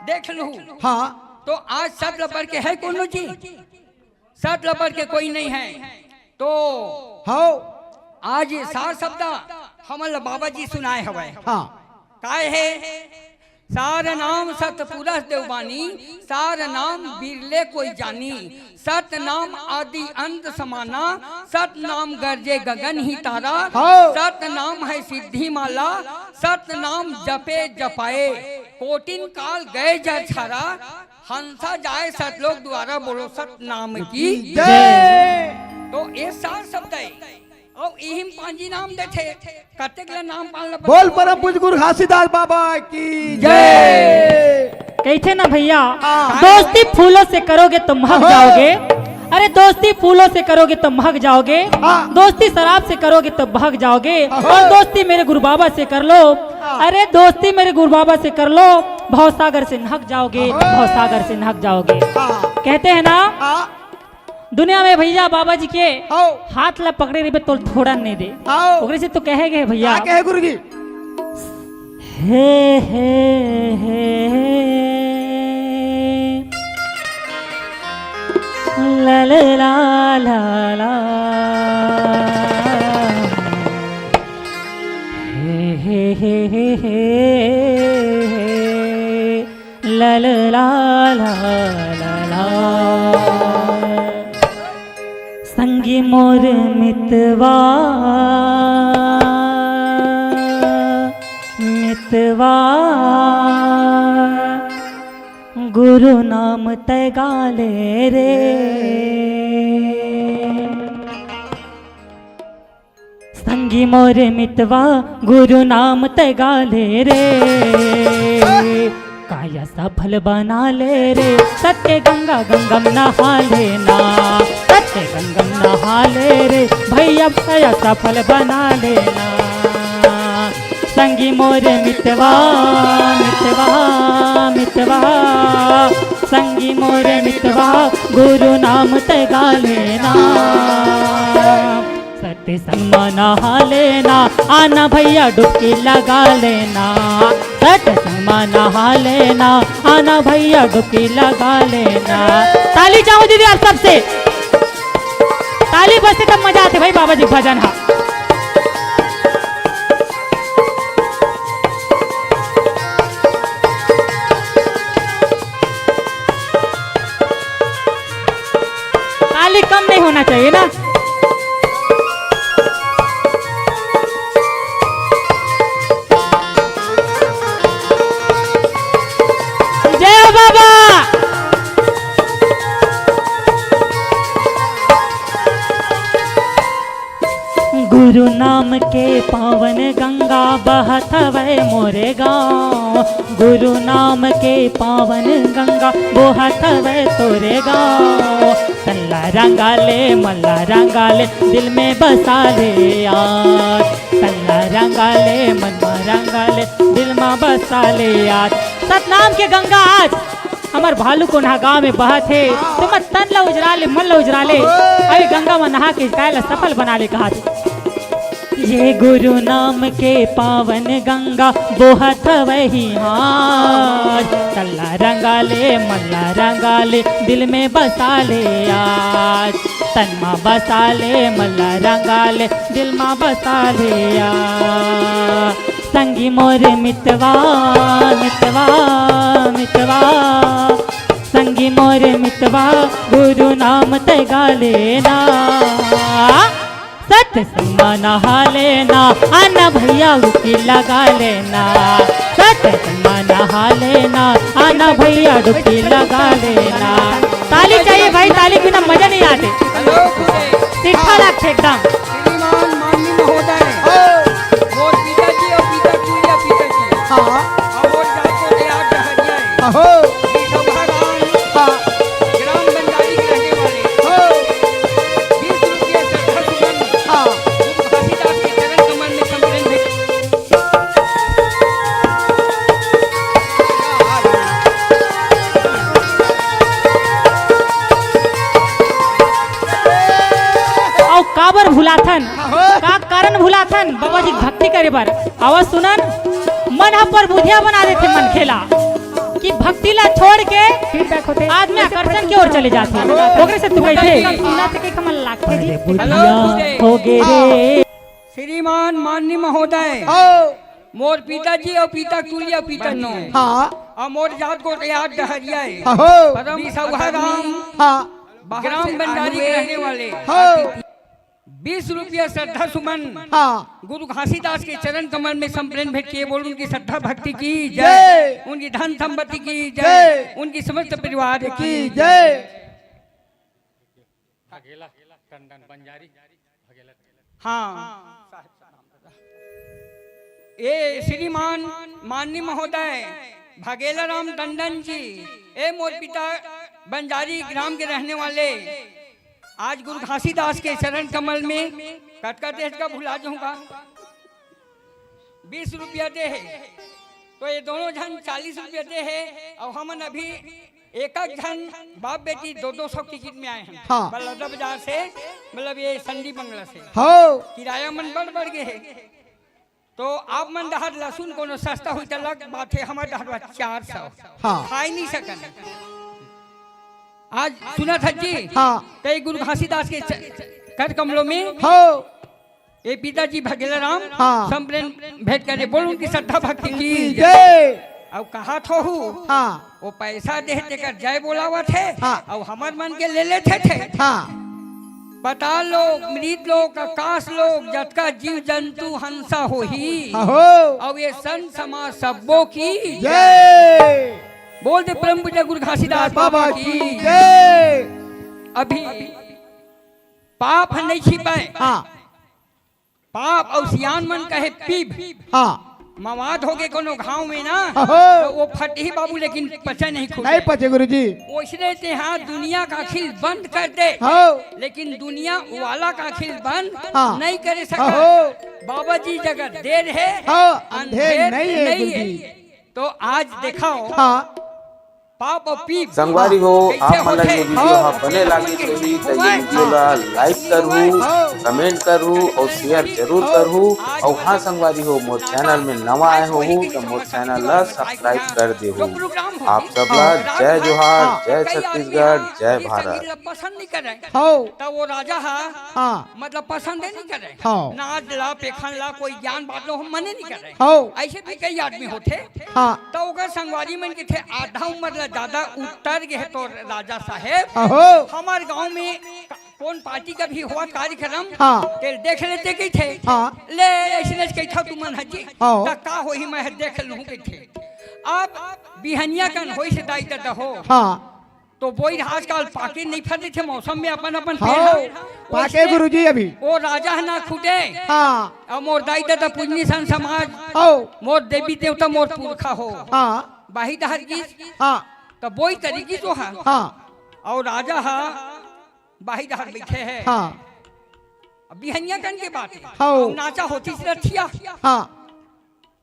देख लहू। हाँ। तो आज सत ल बढ़ के हे कोनो जी? सत ल बढ़ के कोई नहीं हे। तो हाँ। आज ये सार शब्द हमन ल बाबा जी सुनाय हवय। हाँ। काय हे? सार नाम सतपुरस देवबानी, सार नाम बिरले कोई जानी। सत नाम आदि अंत समाना, सत नाम गरजे गगन ही तारा। हाँ। सत नाम हे सिद्धि माला, सत नाम जपे जपाए। कोटिन काल गए जर छारा, हंसा जाए सतलोक द्वारा, बोलो सतनाम की जय। तो ये सार शब्द हे। अउ इही म पांजी नाम देथे, कतेक ल नाम पान ल बोल बताओ। परम पूज्य गुरु घासीदास बाबा की जय। जय। कहिथे ना भैया, हाँ। दोस्ती फूलों से करोगे तो महक अहो। जाओगे। अरे दोस्ती फूलों से करोगे तो महक जाओगे। हाँ। दोस्ती शराब से करोगे तो भाग जाओगे। अहो। और दोस्ती मेरे गुरु बाबा से कर लो। हाँ। अरे दोस्ती मेरे गुरु बाबा से कर लो, भवसागर से नहक जाओगे, अहो। भवसागर से नहक जाओगे। हाँ। कहते हैं ना, हाँ। दुनिया में भैया बाबा जी के हाव। हाथ ला पकड़े रहिबे तोल थोड़ा नहीं दे। हाव। ओकरे से तो कहे गए भैया। का कहे गुरुजी? हे, हे, हे, हे। ला, ला, ला, ला, ला। हे, हे, हे, हे, हे। ला, ला, ला, ला, ला, ला। संगी मोर मितवा, मितवा, गुरु नाम तै गाले रे। संगी मोर मितवा, गुरु नाम तै गाले रे। काया सफल बना ले रे, सत्य गंगा गंगम नहा लेना। सत्य गंगम नहा ले रे, भैया काया सफल बना लेना। संगी मोर मितवा, मितवा, मितवा। संगी मोर मितवा, गुरु नाम तै गा लेना। सत्संग म नहा लेना, आना भैया डुबकी लगा लेना। सत्संग म नहा लेना, आना भैया डुबकी लगा लेना। ताली चाहूं दीदी आप सबसे, ताली बजथे तब मजा आथे भाई बाबा जी के भजन हा। ताली कम नहीं होना चाहिए ना। गुरु नाम के पावन गंगा बहत हवय मोरे गाँव। गुरु नाम के पावन गंगा बहत हवय तोरे गाँव। तन ला रंगा ले, मन ला रंगा ले, दिल में बसा ले यार। तन ला रंगा ले, मन मा रंगा ले, दिल मा बसा ले यार। सतनाम के गंगा आज हमर भालू कोनहा गांव में बहत हे, तुमन तन ला उजरा ले, मन ला उजरा ले, अउ ये गंगा म नहा के काय ला सफल बना ले कहत हे। ये गुरु नाम के पावन गंगा बोहत हवय ही हाथ। तन ला रंगा ले, मन ला रंगा ले, दिल में बसा ले आज। तन मा बसा ले, मन ला रंगा ले, दिल मा बसा ले आज। संगी मोर मितवा, मितवा, मितवा, संगी मोर मितवा, गुरु नाम तै गा लेना। सतसंग मा नहा लेना, आना भैया डुबकी लगा लेना। सतसंग मा नहा लेना, आना भैया डुबकी लगा लेना। ताली चाहिए भाई, ताली बिना मजा नहीं आते। हेलो, ठीक ठाक लगथे एकदम। श्रीमान माननीय महोदय, हो। मोर पिताजी अउ पिता तुल्य पिताजी। हाँ। अउ मोर जात को तैयार डहरिया हे। हाँ, हो। ये सभागान हाँ। ग्राम बंजारी के रहने वाले। हो। बीस रुपये श्रद्धा सुमन। हाँ। तुम घासीदास के चरण कमल में समर्पित है। अउ काबर भुलाथन? हाँ, हो। का कारण भुलाथन बाबा जी के भक्ति करे बर? आवाज सुनन, मन ह परबुधिया बना देथे मनखे ला, कि भक्ति ला छोड़ के फीडबैक होथे। आदमी आकर्षण की ओर चले जाथे। ओकरे से तू कहिथे। सुनत के हमन लागथे जी। हेलो, बुधिया हो गे रे। श्रीमान माननीय महोदय, हो। मोर पिताजी अउ पिता तुल्य पिता नो। हाँ। अउ मोर जात को याद डहरिया हे। हो। परम बिसौहा राम। हाँ। ग्राम बंजारी के रहने वाले। हो। बीस रुपया श्रद्धा सुमन हाँ। गुरु घासीदास के चरण कमल में संप्रेम भेंट किए। बोल उनकी श्रद्धा भक्ति की जय, जय। उनकी धन संपत्ति की जय, जय। उनकी समस्त परिवार की की जय। जय। हाँ। ए श्रीमान माननीय महोदय भगेला राम टंडन जी, ए मोर पिता बंजारी ग्राम के रहने वाले, आज गुरु घासीदास के चरण कमल में कतका देश का भुला जाऊंगा, बीस रुपया दे हे, तो ये दोनों झन चालीस रुपया दे हे, अउ हमन अभी एक एक झन बाप बेटी दो दो सौ टिकट में आए हैं। हाँ। बलौदा बाजार से, मतलब ये संडी बंगला से। हो। किराया मन बढ़ बढ़ गे हे। तो आप मन डहर लहसुन कोनो सस्ता होई त लग बात हे, हमर डहर बा चार सौ। हाँ। खाई नहीं सकन। आज सुना था जी। हाँ। कई गुरु घासीदास के च-, कर कमलों में। हो। ए पिताजी भगेला राम हाँ। संप्रेम भेंट करे, बोल उनकी श्रद्धा भक्ति की की जय। जय। अउ कहा थोहू, हाँ। वो पैसा दे तेकर जय बोलावत हे, हाँ। अउ हमर मन के ले लेथे थे। हाँ। पताल लोक, मृत लोक, आकाश लोक, जतका जीव जंतु हंसा होही। हाँ हो। अउ ये संत समाज सब्बो की जय। बोल दे परम पूज्य गुरु घासीदास बाबा बाबा की की जय। अभी पाप ह नहीं छिपाए। हाँ। पाप अउ सियान मन कहे पीब। हाँ। मवाद होगे कोनो घाव में ना, अहो। तो वो फटही बाबू, लेकिन पचे नहीं खुले। नहीं पचे गुरुजी। ओइसने तेहा दुनिया का आँखी ल बंद कर दे, हो। लेकिन दुनिया वाला का आँखी ल बंद हाँ। नहीं करे सका। अहो। बाबा जी जगह देर हे, हाँ, अंधेर अंधेर नहीं हे नहीं गुरुजी। हे। तो आज देखाओ, हाँ। पाप अउ पीप संगवारी हो, कइसे आप मन ला होथे? ये वीडियो हाँ। हा बने लागे होही, त ये वीडियो ला लाइक करहू, हाँ। कमेंट करहू अउ शेयर जरूर करहू। अउ हाँ संगवारी हो, मोर चैनल में नवा आए होहू, त मोर चैनल ला सब्सक्राइब कर देहू। आप सब ला हाँ। जय जोहार, हाँ। जय छत्तीसगढ़, जय भारत। पसंद नहीं करे। हाँ। त वो राजा हा, हाँ। मतलब पसंद नहीं करे। हाँ। नाच ला, पेखन ला, कोई ज्ञान बात लो, हम मने नहीं करे। हाँ। ऐसे भी कई आदमी होथे। हाँ। त ओकर संगवारी मन के थे आधा उम्र ला ज्यादा उतर गे हे तो राजा साहेब, अहो। हमर गांव में क-, कौन पार्टी का भी हुआ कार्यक्रम, हाँ। ते देख लेते कहिथे। हाँ। ले, ऐसे नहीं कहिथा तुमन हजी। हाँ। त का होही मैं देख लूं कहिथे। अब बिहनिया कन होइस दाई ददा हो। हाँ। तो बोई आजकल पाके नहीं फरे थे, मौसम में अपन अपन पेड़ हव। पाके वैसने गुरुजी अभी। वो राजा ह ना खुटे। हाँ। अउ मोर दाई ददा पूजनी संत समाज। हव। मोर देवी देवता मोर पुरखा हो। हाँ। बाही डहर गिस। हाँ। त बोई तरी गिस वो ह। हाँ। अउ राजा ह बाही डहर बइठे हे। हाँ। अब बिहनिया कन के बात हे। हव। अउ नाचा होतिस रथिया। हाँ।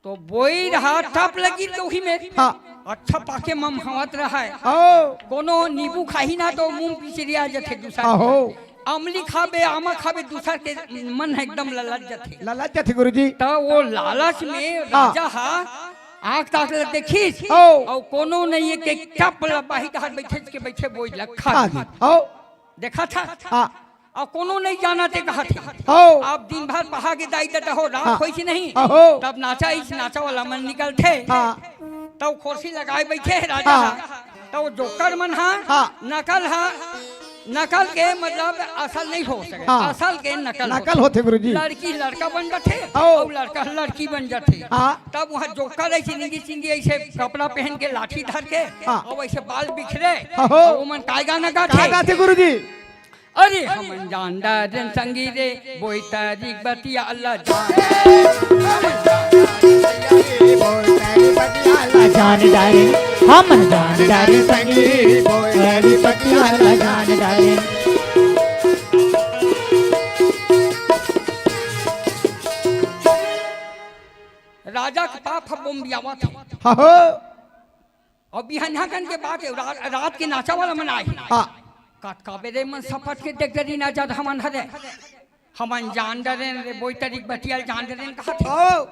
तो बोई रहा टप लगी तो ही में। हाँ। अच्छा पाके ममहावत रहा हे। हव। कोनो नींबू खाही ना तो मुंह पिचरिया जथे दूसर। हाँ, हो। अमली खाबे, आमा खाबे, दूसर के मन ह एकदम ललच जथे। ललच जथे गुरुजी। त वो लालच में हाँ। राजा ह आँख ताक ल देखिस। हव। अउ कोनो नहीं एक टप ल बाही डहर बइठे के बइठे बोई ल खा खा दी। हव। देखा था। हाँ। अउ कोनो नहीं जाना ते कहा थे। हव। अब दिन भर पहा के दाई ददा हो, रात हाँ। होइस नहीं। हाँ, हो। तब नाचा इस नाचा वाला मन निकलथे। हाँ। तब खोरसी लगाए बइठे हे राजा हाँ। ह। तब जोकर मन ह, हाँ। नकल ह, नकल के मतलब असल नहीं हो सके। हाँ। असल के नकल नकल होथे। होथे गुरुजी। लड़की लड़का बन जाथे हव। अउ लड़का लड़की बन जाथे। हाँ। तब वहाँ जोकर ऐसे निंगी चिंगी ऐसे कपड़ा पहन के लाठी धर के हाँ। अउ ऐसे बाल बिखरे। हाँ, हो। अउ ओमन काय गाना गाथे? का गाथे गुरुजी? अरे हमन जान डारेन संगी रे, बोई तरी बतिया ला जान। जान डारेन, हमन जान डारेन संगी रे, बोई तरी बतिया ला जान डारेन। राजा के पाप ह बोम्बियावत हे। हाँ हो। अउ बिहनिया कन के बात हे, रा-, रात के नाचा वाला मन आए। हाँ। कतका बेरे मन सपट के देख डरी ना जात हमन हरे। हमन जान डरेन रे, बोई तरी बतिया ल जान डरेन कहा थे। हव।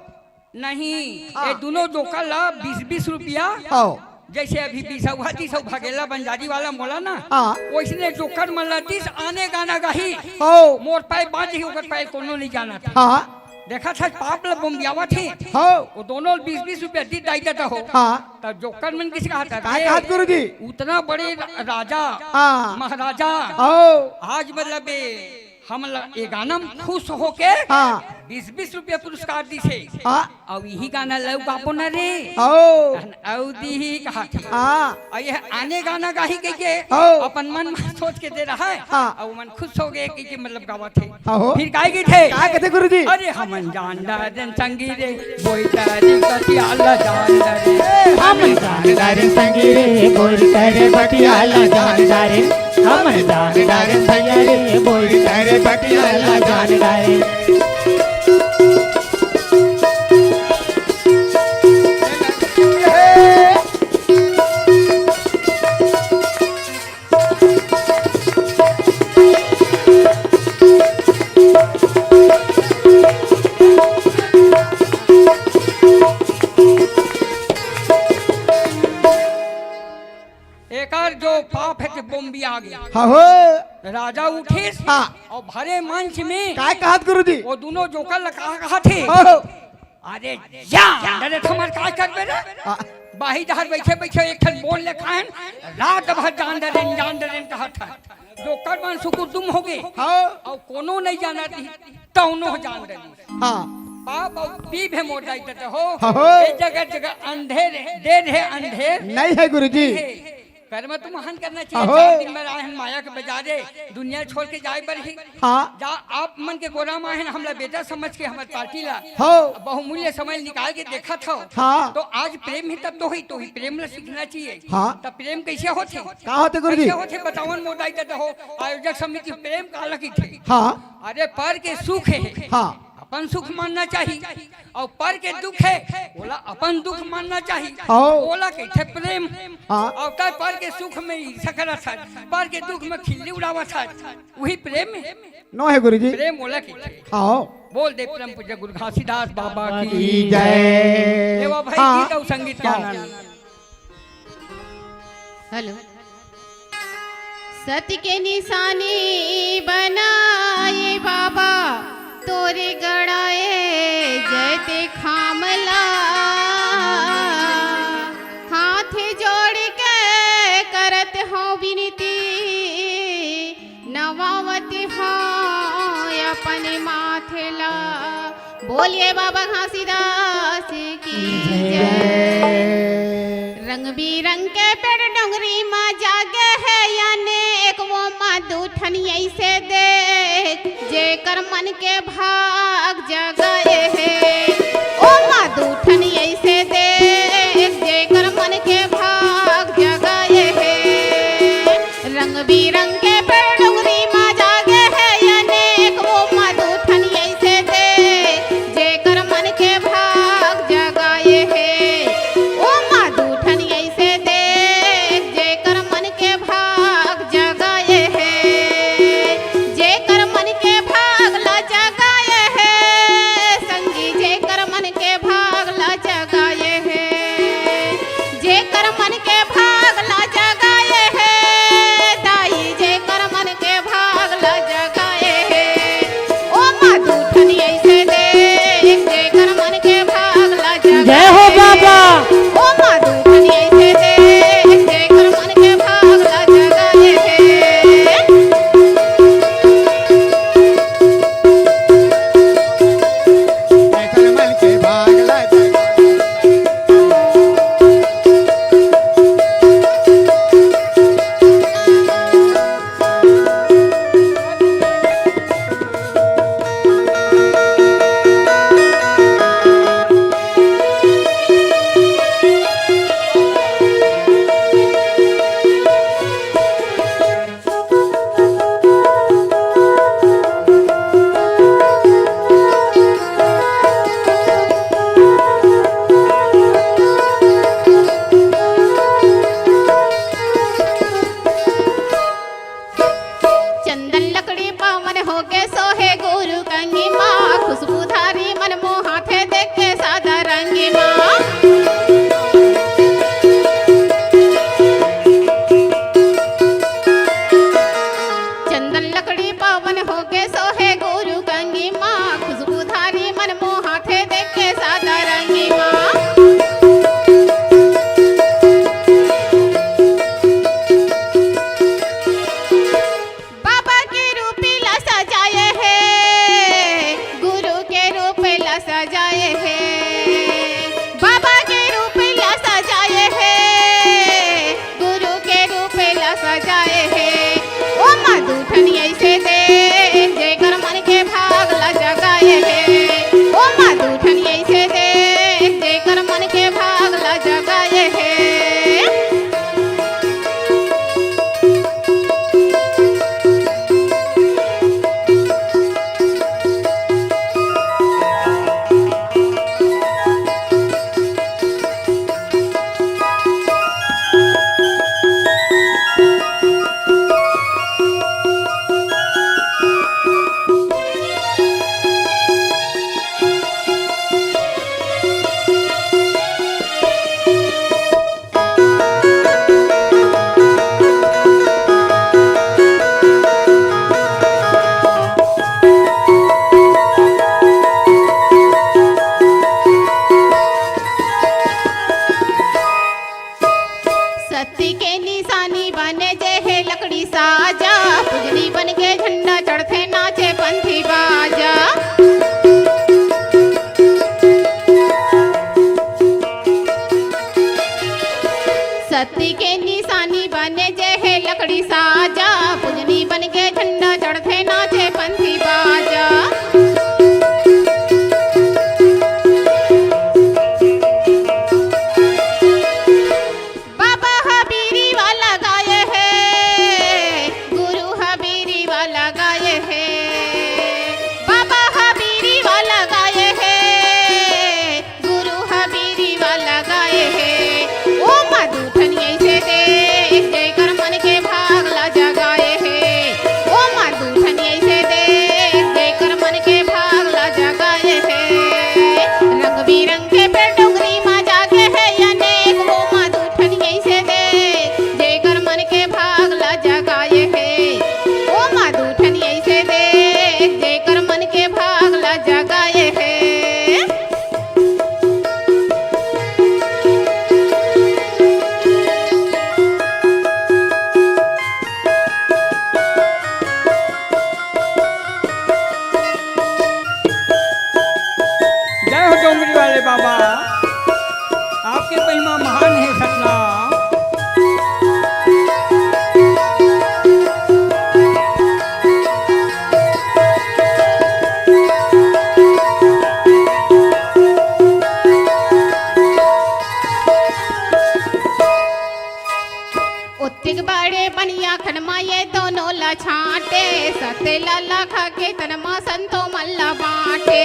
नहीं, हाँ। ये दुनो जोकर ला बीस बीस रुपया। हव। जैसे अभी बीसौहा तीसौ भगेला बंजारी वाला मोला ना। हाँ। वैसने जोकर मन ला तीस आने गाना गाही। हव। मोर पाए बाज ही ओकर पाए कोनो नहीं जाना था। हाँ। देखा था पाप ल बोम्बियावत हे। हव। वो दोनों बीस बीस रुपया दी दाई ददा हो। हाँ। तब जोकर मन किसी कहा था, का "रे, कहा था गुरुजी? उतना बड़े रा-, राजा, हाँ। महाराजा, हव। आज मतलब ए, हमन ला ए गाना म खुश होके हाँ। बीस बीस रुपया पुरस्कार दिस हे। हाँ। अउ इही गाना लउ गाबो ना रे।" हव। अउ दिही कहा थे। हाँ। अउ ये आने गाना गाही कहिके हव। अपन मन म सोच के दे रहा हे। हाँ। अउ मन खुश हो गए कि, कि मतलब गावत हे। हाँ हो। फिर काय गीत हे? का कथे गुरुजी? अरे हमन जान डारेन संगी रे, बोई तरी बतिया ला जान डारेन। हमन जान डारेन संगी रे, बोई तरी बतिया ला जान डारेन। हमन जान डारेन संगी रे, बोई तरी बतिया ला जान डारेन। एकर जो पाप हे ते बोम्बिया गे। हाँ हो। राजा उठिस हाँ। अउ भरे मंच में काय कहत गुरुजी? वो दुनो जोकर ला का कहत हे? हाँ हो। अरे जान डारेन, हमर काय करबे रे? हाँ। बाही डहर बइठे बइठे एक ठन बोल ले खाएन, रात भर जान डारेन, जान डारेन कहत हे। जोकर मन सुकुर दुम हो गे। हाँ। अउ कोनो नहीं जानत रही, तौनो जान डारेन। हाँ। पाप अउ पीप हे मोर दाई ददा हो। हाँ हो। ए जगह जगह अंधेर, देर हे अंधेर। नहीं हे गुरुजी। नहीं हे। कर्म तो महान करना चाहिए। अहो। चार दिन बर आए हन माया के बजारे, दुनिया छोड़ के जाए बर ही। हाँ। जा आप मन के गोरा म आए हन, हमला बेटा समझ के हमर पार्टी ला हो। बहुमूल्य समय निकाल के देखत हव। हाँ। तो आज प्रेम ही तब तो होही, तो ही प्रेम ला सीखना चाहिए। हाँ। तब प्रेम कैसे होथे? का होथे गुरुजी? कैसे होथे बतावन मोर दाई ददा हो, आयोजक समिति प्रेम काला कहिथे? हाँ। अरे पर के सुख हे। हाँ। अपन सुख मानना चाही, अउ पर के दुख हे, ओला अपन दुख मानना चाही। हाँ। ओला कहिथे प्रेम। हाँ। अउ तैं पर के सुख में ईर्ष्या करत हस, पर के दुख में खिल्ली उड़ावत हस, उही प्रेम हे। नो हे गुरुजी। प्रेम ओला कहिथे। हाँ। बोल दे परम पूज्य गुरु घासीदास बाबा की की जय। जय। लेवा भाई हाँ। गीत अउ संगीत के हाँ। आनंद। हेलो। सत के निशानी बनाए बाबा, तोरे गड़ाए जैते खामला। हाथ जोड़ के करत हौं बिनती, नवावत हौं अपन माथे ला। बोलिए बाबा घासीदास की जय। जय। रंग बिरंग के पेड़ डोंगरी मा जागे हे। अइसे देख, जेकर मन के भाग जगाए हे। ओ माँ, दू ठन अइसे देख, जेकर मन के भाग जगाए हे। रंग बिरंग के पेड़ डोंगरी मा जागे हे अनेक। ओ माँ, दू ठन अइसे देख, जेकर मन के भाग जगाए हे। ओ माँ, दू ठन अइसे देख, जेकर मन के भाग जगाए हे। जेकर मन के भाग ला जगाए हे, संगी, जेकर मन के भाग ला जगाए हे। जेकर मन के भाग ला जगाए हे, दाई, जेकर मन के भाग ला जगाए हे। ओ माँ, दू ठन अइसे देख, जेकर मन के भाग ला जगाए हे। जय हो बाबा। ओ माँ, दू ठन अइसे देख, जेकर मन के भाग ला जगाए हे। चंदन लकड़ी पावन होके सोहे गुरु कंगी मा, खुशबूधारी मन मोहाथे देख के सादा रंगी मा। चंदन लकड़ी पावन होके सोहे गुरु कंगी मा, खुशबूधारी मन मोहाथे देख के सादा रंगी मा। बाबा के रूप ला सजाए हे, गुरु के रूप ला सजाए हे, बाबा के रूप ला सजाए हे, गुरु के रूप ला सजाए हे। ओ माँ, दू ठन अइसे देख, जेकर मन के भाग ला जगाए हे। ओ माँ, दू ठन अइसे देख, जेकर मन के भाग ला जगाए हे। सत्ती के निशानी बने जे हे लकड़ी साजा, पूजनी बन के झंडा चढ़थे नाचे पंथी बाजा। सत्ती के निशानी बने जे हे लकड़ी साजा, पूजनी बन के झंडा चढ़थे नाचे पंथी बाजा। बाबा ह बीरी वाला गाय हे, गुरु ह बीरी वाला गाय हे। बाबा ह बीरी वाला गाय हे, गुरु ह बीरी वाला गाय हे। ओ माँ, दू ठन अइसे देख, जेकर मन के भाग ला जगाए हे। ओ माँ, दू ठन अइसे देख, जेकर मन के भाग ला जगाए हे। रंग बिरंग के पेड़ डोंगरी मा जागे हे अनेक। ओ माँ, दू ठन अइसे देख, जेकर मन के भाग ला जगाए हे। ओ माँ, दू ठन अइसे देख, जेकर मन के भाग ला जगाए हे। जय हो डोंगरी वाले बाबा, आपके महिमा महान हे सतनाम। बनिया खन मा ये दोनों ला छांटे, सत्ते ला ला खा के तन मा संतो मन ला बांटे।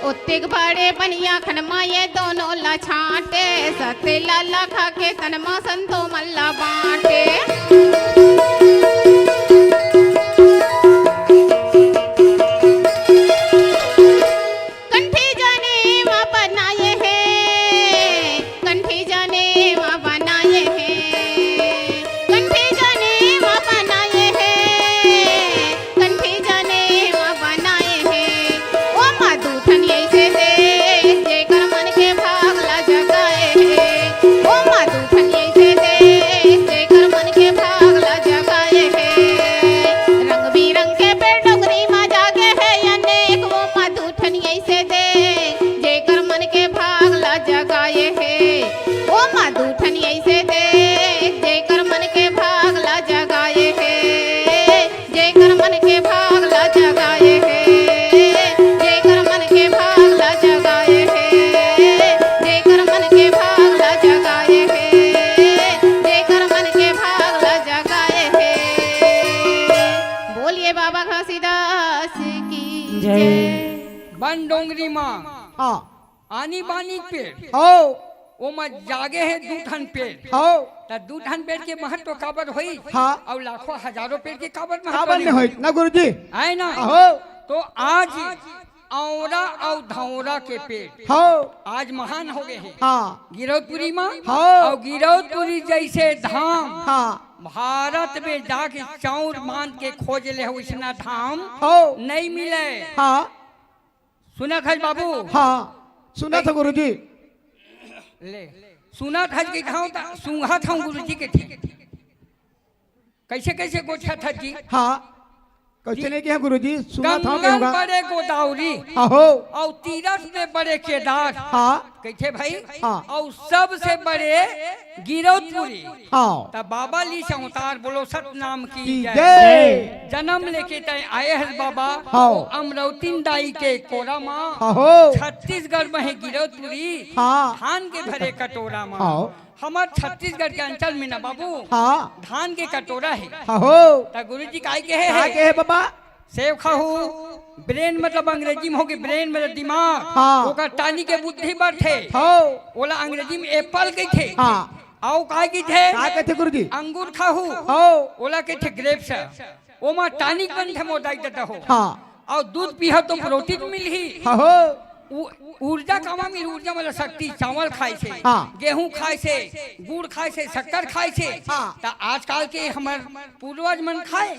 ओतेक बड़े बनिया खन मा ये दोनों ला छांटे, सत्ते ला ला खा के तन मा संतो मन ला बांटे। कंठी जनेवा बनाए हे, कंठी जनेवा बनाए हे, कंठी जनेवा बनाए हे, कंठी जनेवा बनाए हे। ओ माँ दू ठन अइसे दे, जेकर मन के भाग ला जगाए हे। ओ माँ दू ठन अइसे दे, जेकर मन के भाग ला जगाए हे। रंग बिरंग के पेड़ डोंगरी मा जागे हे अनेक, ओ माँ दू ठन अइसे दे, जेकर मन के भाग ला जगाए हे। ओ माँ दू ठन अइसे दे, जेकर मन के भाग ला जगाए हे, जेकर मन के भाग ला जगाए हे, जेकर मन के भाग ला जगाए हे, जेकर मन के भाग ला जगाए हे, जेकर मन के भाग ला जगाए हे। बोलिए बाबा घासीदास की जय। जय। बन डोंगरी माँ। हाँ। आनी बानी पेड़। हव। ओमा जागे हे दू ठन पेड़। हव। त दू ठन पेड़ के महत्व काबर होई? हाँ। अउ लाखों हजारों पेड़ के काबर महत्व काबर नहीं नहीं होई? होई ना गुरुजी? आय ना? हव। तो आज औरा अउ धौरा के पेड़ हव। आज महान हो गए हे। हाँ। गिरौदपुरी मा। हव। अउ गिरौदपुरी जइसे धाम हाँ। भारत में जाके चाउर मान के खोज ले, वइसना धाम हव। नहीं मिले। हाँ। सुनत हस बाबू? हाँ, सुनत हँव गुरुजी। ले, सुनत हस कि कहूँ त सूंघत हँव गुरुजी के ठीक। कइसे कइसे गोठियाथस जी? हाँ, कइसे नहीं कहे गुरुजी, सुनत हँव गंगा कहूँगा। बड़े गोदावरी। हाँ हो। अउ तीरथ में बड़े केदार। हाँ। कइसे भाई? हाँ। अउ सबसे बड़े गिरौदपुरी। हाँ। त बाबा लीस अवतार बोलो सतनाम की की जय। जय। जनम लेके तैं आए हस बाबा, हाँ। ओ अमरौतिन दाई के कोरा मा, हाँ हो। छत्तीसगढ़ में हे गिरौदपुरी, हाँ। धान के भरे कटोरा मा। हाँ। हमर छत्तीसगढ़ के अंचल में ना बाबू, हाँ। धान के कटोरा हे। हाँ हो। त गुरुजी काय कहे का हे? कहे बाबा? सेव खाहू, ब्रेन मतलब अंग्रेजी में होगे, ब्रेन मतलब दिमाग, हाँ। ओकर टानी के बुद्धि बढ़थे। हाँ। ओला अंग्रेजी में एप्पल कहिथे। हाँ। अउ का कहिथे? का कहिथे गुरुजी? अंगूर खाहू, हाँ। ओला कहिथे ग्रेप्स। ओमा टॉनिक बनथे मोर दाई ददा हो। हाँ। अउ दूध पीहू तो प्रोटीन मिलही। हाँ हो। उ-, ऊर्जा कामा मिल, ऊर्जा मतलब शक्ति, चावल खाए से, हाँ। गेहूं खाए से, गुड़ खाए से, शक्कर खाए से। हाँ। त आजकल के हमर पूर्वज मन खाए,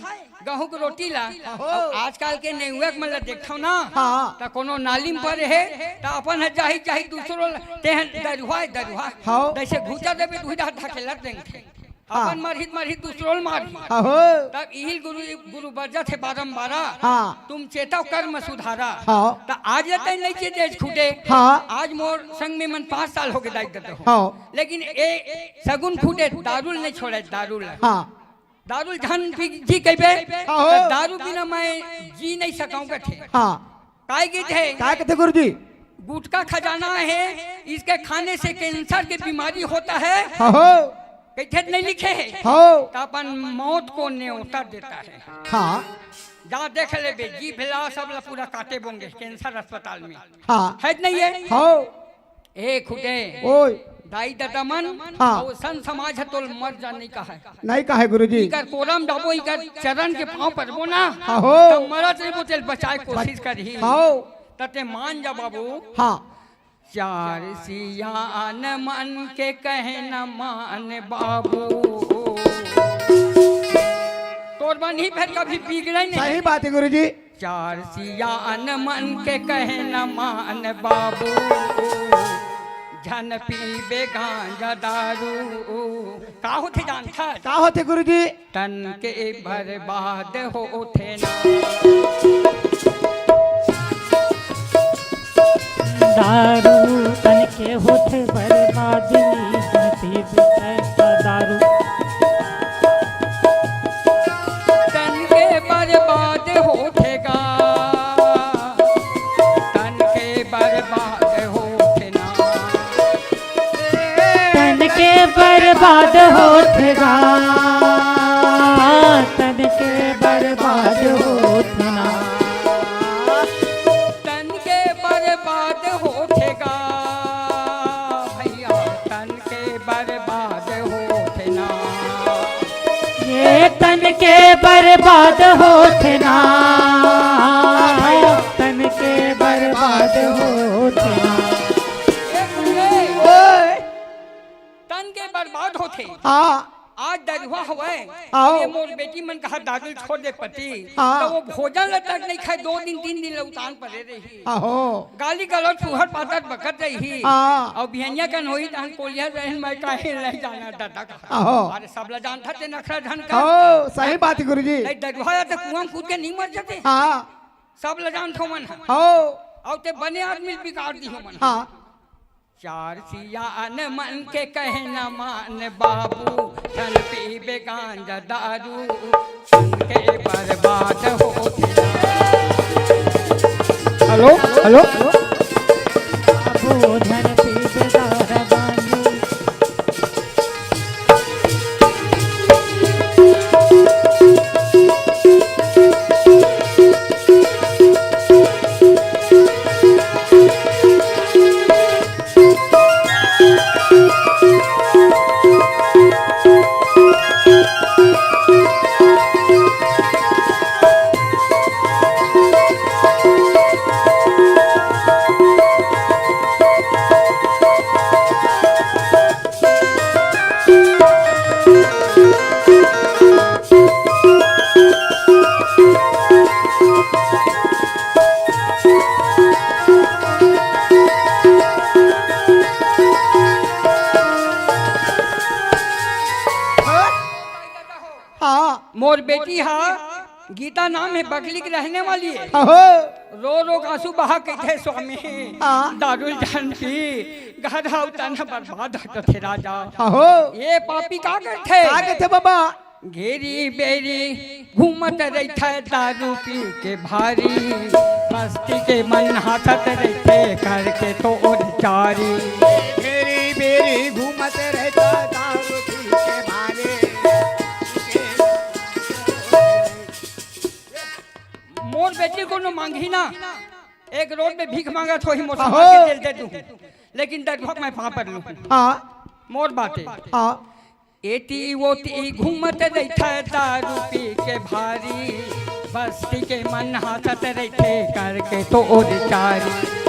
गहूं के रोटी ला, अहो। अउ आजकल के नेउवक मन ला देखथव ना, हाँ। त कोनो नाली म परे हे, त अपन ह जाही, जाही दूसरो ला, तेहन दरुहा, दरुहा। हाँ। जइसे घुचा देबे, दुही डाहर ढकेलत रेंगथे। हाँ। अपन मरही त मरही, दूसरो ल मारही। अहो। तब इही गुरु, गुरु बरजथे बारंबारा, हाँ। तुम चेतव कर्म सुधारा। हाँ। त आज ले तैं नइ चेतेस खुटे। हाँ। आज मोर संग में मन पाँच साल होगे दाई ददा हो। हाँ। लेकिन ए सगुन खुटे दारू ल नइ छोड़े, दारू ल। हाँ। दारू ल झन पी जी कहिबे, हाँ हो। त दारू बिना मैं जी नहीं सकंव कथे। हाँ। काय कहिथे? काय कहिथे गुरुजी? गुटखा खजाना है, इसके खाने से कैंसर की बीमारी होता है। हाँ हो। कहिथे त नहीं लिखे हे। हाँ। त अपन मौत को न्योता देता है। हाँ। जा देख लेबे, जीभ ला सब ला पूरा काटे बोंगे कैंसर अस्पताल में। हाँ। हे त नहीं हे? हाँ। ए खुटे, ओए। दाई ददा मन, हाँ। अउ संत समाज ह तोल मर जा नहीं कहे। नहीं कहे गुरुजी। इकर कोरा म जाबो, इकर चरण के पाँव परबो ना, हाँ हो। त मरत रहिबो तेल बचाए कोशिश करही। हाँ। त तैं मान जा बाबू। हाँ। चार सियान मन के कहे न मान बाबू। तोर मन ही फेर कभी बिगड़े नहीं। सही बात हे गुरुजी। चार सियान मन के कहे न मान बाबू, झन पीबे गांजा दारू। का होथे जानथस? का होथे गुरुजी? तन के बर्बाद होथे ना। दारू तन के होथे बर्बाद, नी झन पीबे गांजा दारू। तन के बर्बाद होथे गा, तन के बर्बाद होथे। बर्बाद होथे गा, तन के बर्बाद होथे ना। तन के बर्बाद होथे गा, भैया, तन के बर्बाद होथे ना। ये तन के बर्बाद होथे ना, तन के बर्बाद होथे ना। ए, ए, ओए। तन के बर्बाद होथे। हाँ। आज दरुहा हवय, आओ। ये मोर बेटी मन कहा दारू छोड़ दे पति, हाँ। तो वो भोजन ल तक नहीं खाए, दो दिन, तीन दिन ल उतान परे रही। आहो। गाली गलौज फुहर पातर बकत रही। हाँ। अउ बिहनिया कन होही तहन कोलिया रहन मैं काहे नहीं जाना दादा कहा। आहो। अरे सब ल जानथा ते नखरा धन का। हो, सही बात है गुरुजी। नहीं दरुहा या तो कुआं में कूद के नहीं मर जाते। हाँ। सब ल जानथो मन। हो। अउ ते बने आदमी ल बिगाड़ दिहो मन। हाँ। चार सियान मन के कहना मान बाबू, झन पीबे गांजा दारू, तन के बर्बाद होथे। Hello, hello. बाबू, झन पीबे गांजा दारू। हाँ। मोर बेटी हा गीता नाम है, बगली के रहने वाली है। अहो। रो रो के आंसू बहा कहिथे, "स्वामी, हाँ। दारू झन पी, घर हा तन बर्बाद होथे राजा।" अहो। ये पापी का करथे? का करथे बाबा? घेरी बेरी घूमत रहिथे दारू पी के भारी, बस्ती के मन हाथत रहिथे करके तोर चारी। घेरी बेरी घूमत रहिथे दारू पी के भारी। मोर बेटी कोनो मांगही ना, एक रोड में भीख मांगत होही, मोर अहो। समाज के दिल दे दूं, लेकिन दरुहा मैं पांव पर लूं। हाँ। मोर बात हे। हाँ। एती ओती घूमत रहिथे दारू पी के भारी, बस्ती के मन हाथत रहिथे करके तोर चारी।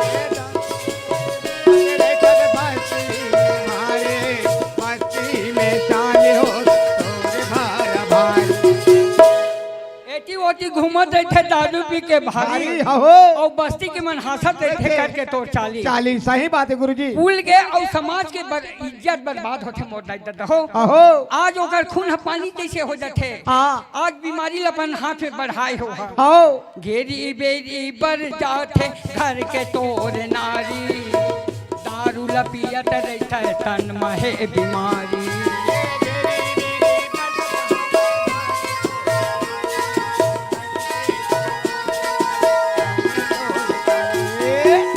एती ओती घूमत रहिथे दारू पी के भारी, भारी, हो। अउ बस्ती के मन हांसत रहिथे करके तोर चाली। चाली, सही बात हे गुरुजी। कुल के अउ समाज के बर-, इज्जत बर्बाद होथे मोर दाई ददा हो। अहो। आज ओकर खून ह पानी जइसे हो जाथे। हाँ। आज बीमारी ल अपन हाथ में बढ़ाए हो ह। हो। घेरी बेरी बर जाथे घर के तोर नारी, दारू ल पियत रहिथे तन म हे बीमारी।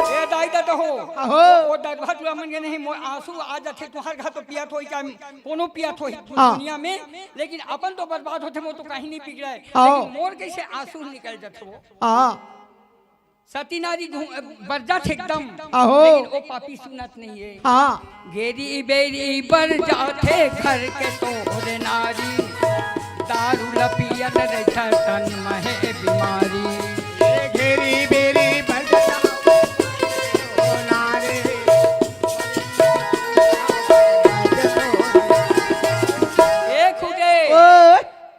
ए दाई ददा हो, अहो। ओ दरुहा टूरा मन के नहीं, मोर आंसू आ जाथे, तुंहर घर तो पियत होही, चाहे कोनो पियत होही हाँ। दुनिया में, लेकिन अपन तो बर्बाद होथे, मोर तो कहीं नहीं बिगड़े। हाँ। लेकिन मोर कैसे आंसू निकल जाथे वो? हाँ। सती नारी घू-, बर जाथे एकदम, अहो। लेकिन ओ पापी सुनत नहीं है। हाँ। घेरी बेरी बर जाथे घर के तोर नारी, दारू ल पियत रहिथे तन म हे बीमारी। घेरी बेरी बर जाथे नारी। ए खुदे। ओ।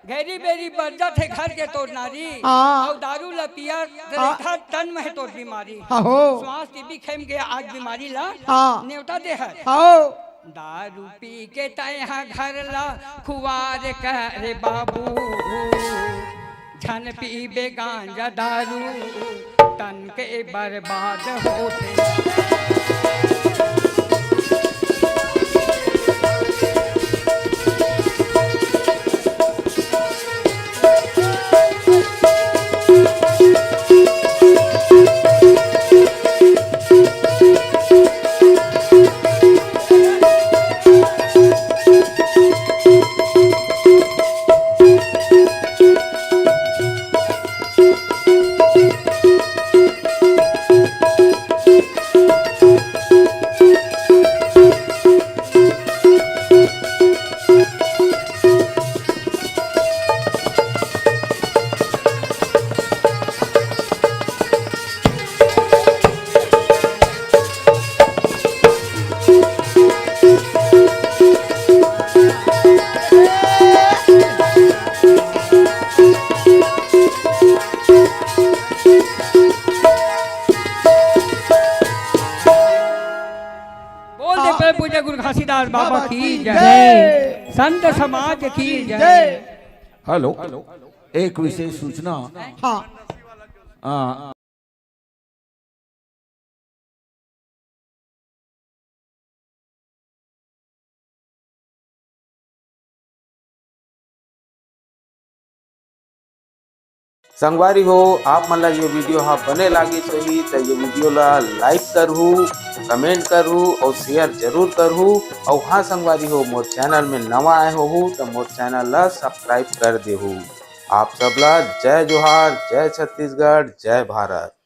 घेरी बेरी बर जाथे घर के तोर नारी, हाँ। अउ दारू ल पियत हाँ। रहिथे तन म हे तोर बीमारी। हाँ हो। श्वास टीबी खेम के आज बीमारी ल हाँ। नेवता दे हस। हाँ। दारू पी के तैं ह घर ल खुवार करे बाबू, झन पीबे गांजा दारू, तन के बर्बाद होथे। तुलसीदास बाबा की जय। संत समाज की जय। हेलो, एक विशेष सूचना। हाँ। आ, संगवारी हो, आप मन ला ये वीडियो हा बने लागिस होही, त ये वीडियो ला like करहू, comment करहू अउ share जरूर करहू। अउ हाँ संगवारी हो, मोर channel में नवा आए होहू, त मोर channel ला subscribe कर देहू। आप सब ला जय जोहार, जय छत्तीसगढ़, जय भारत।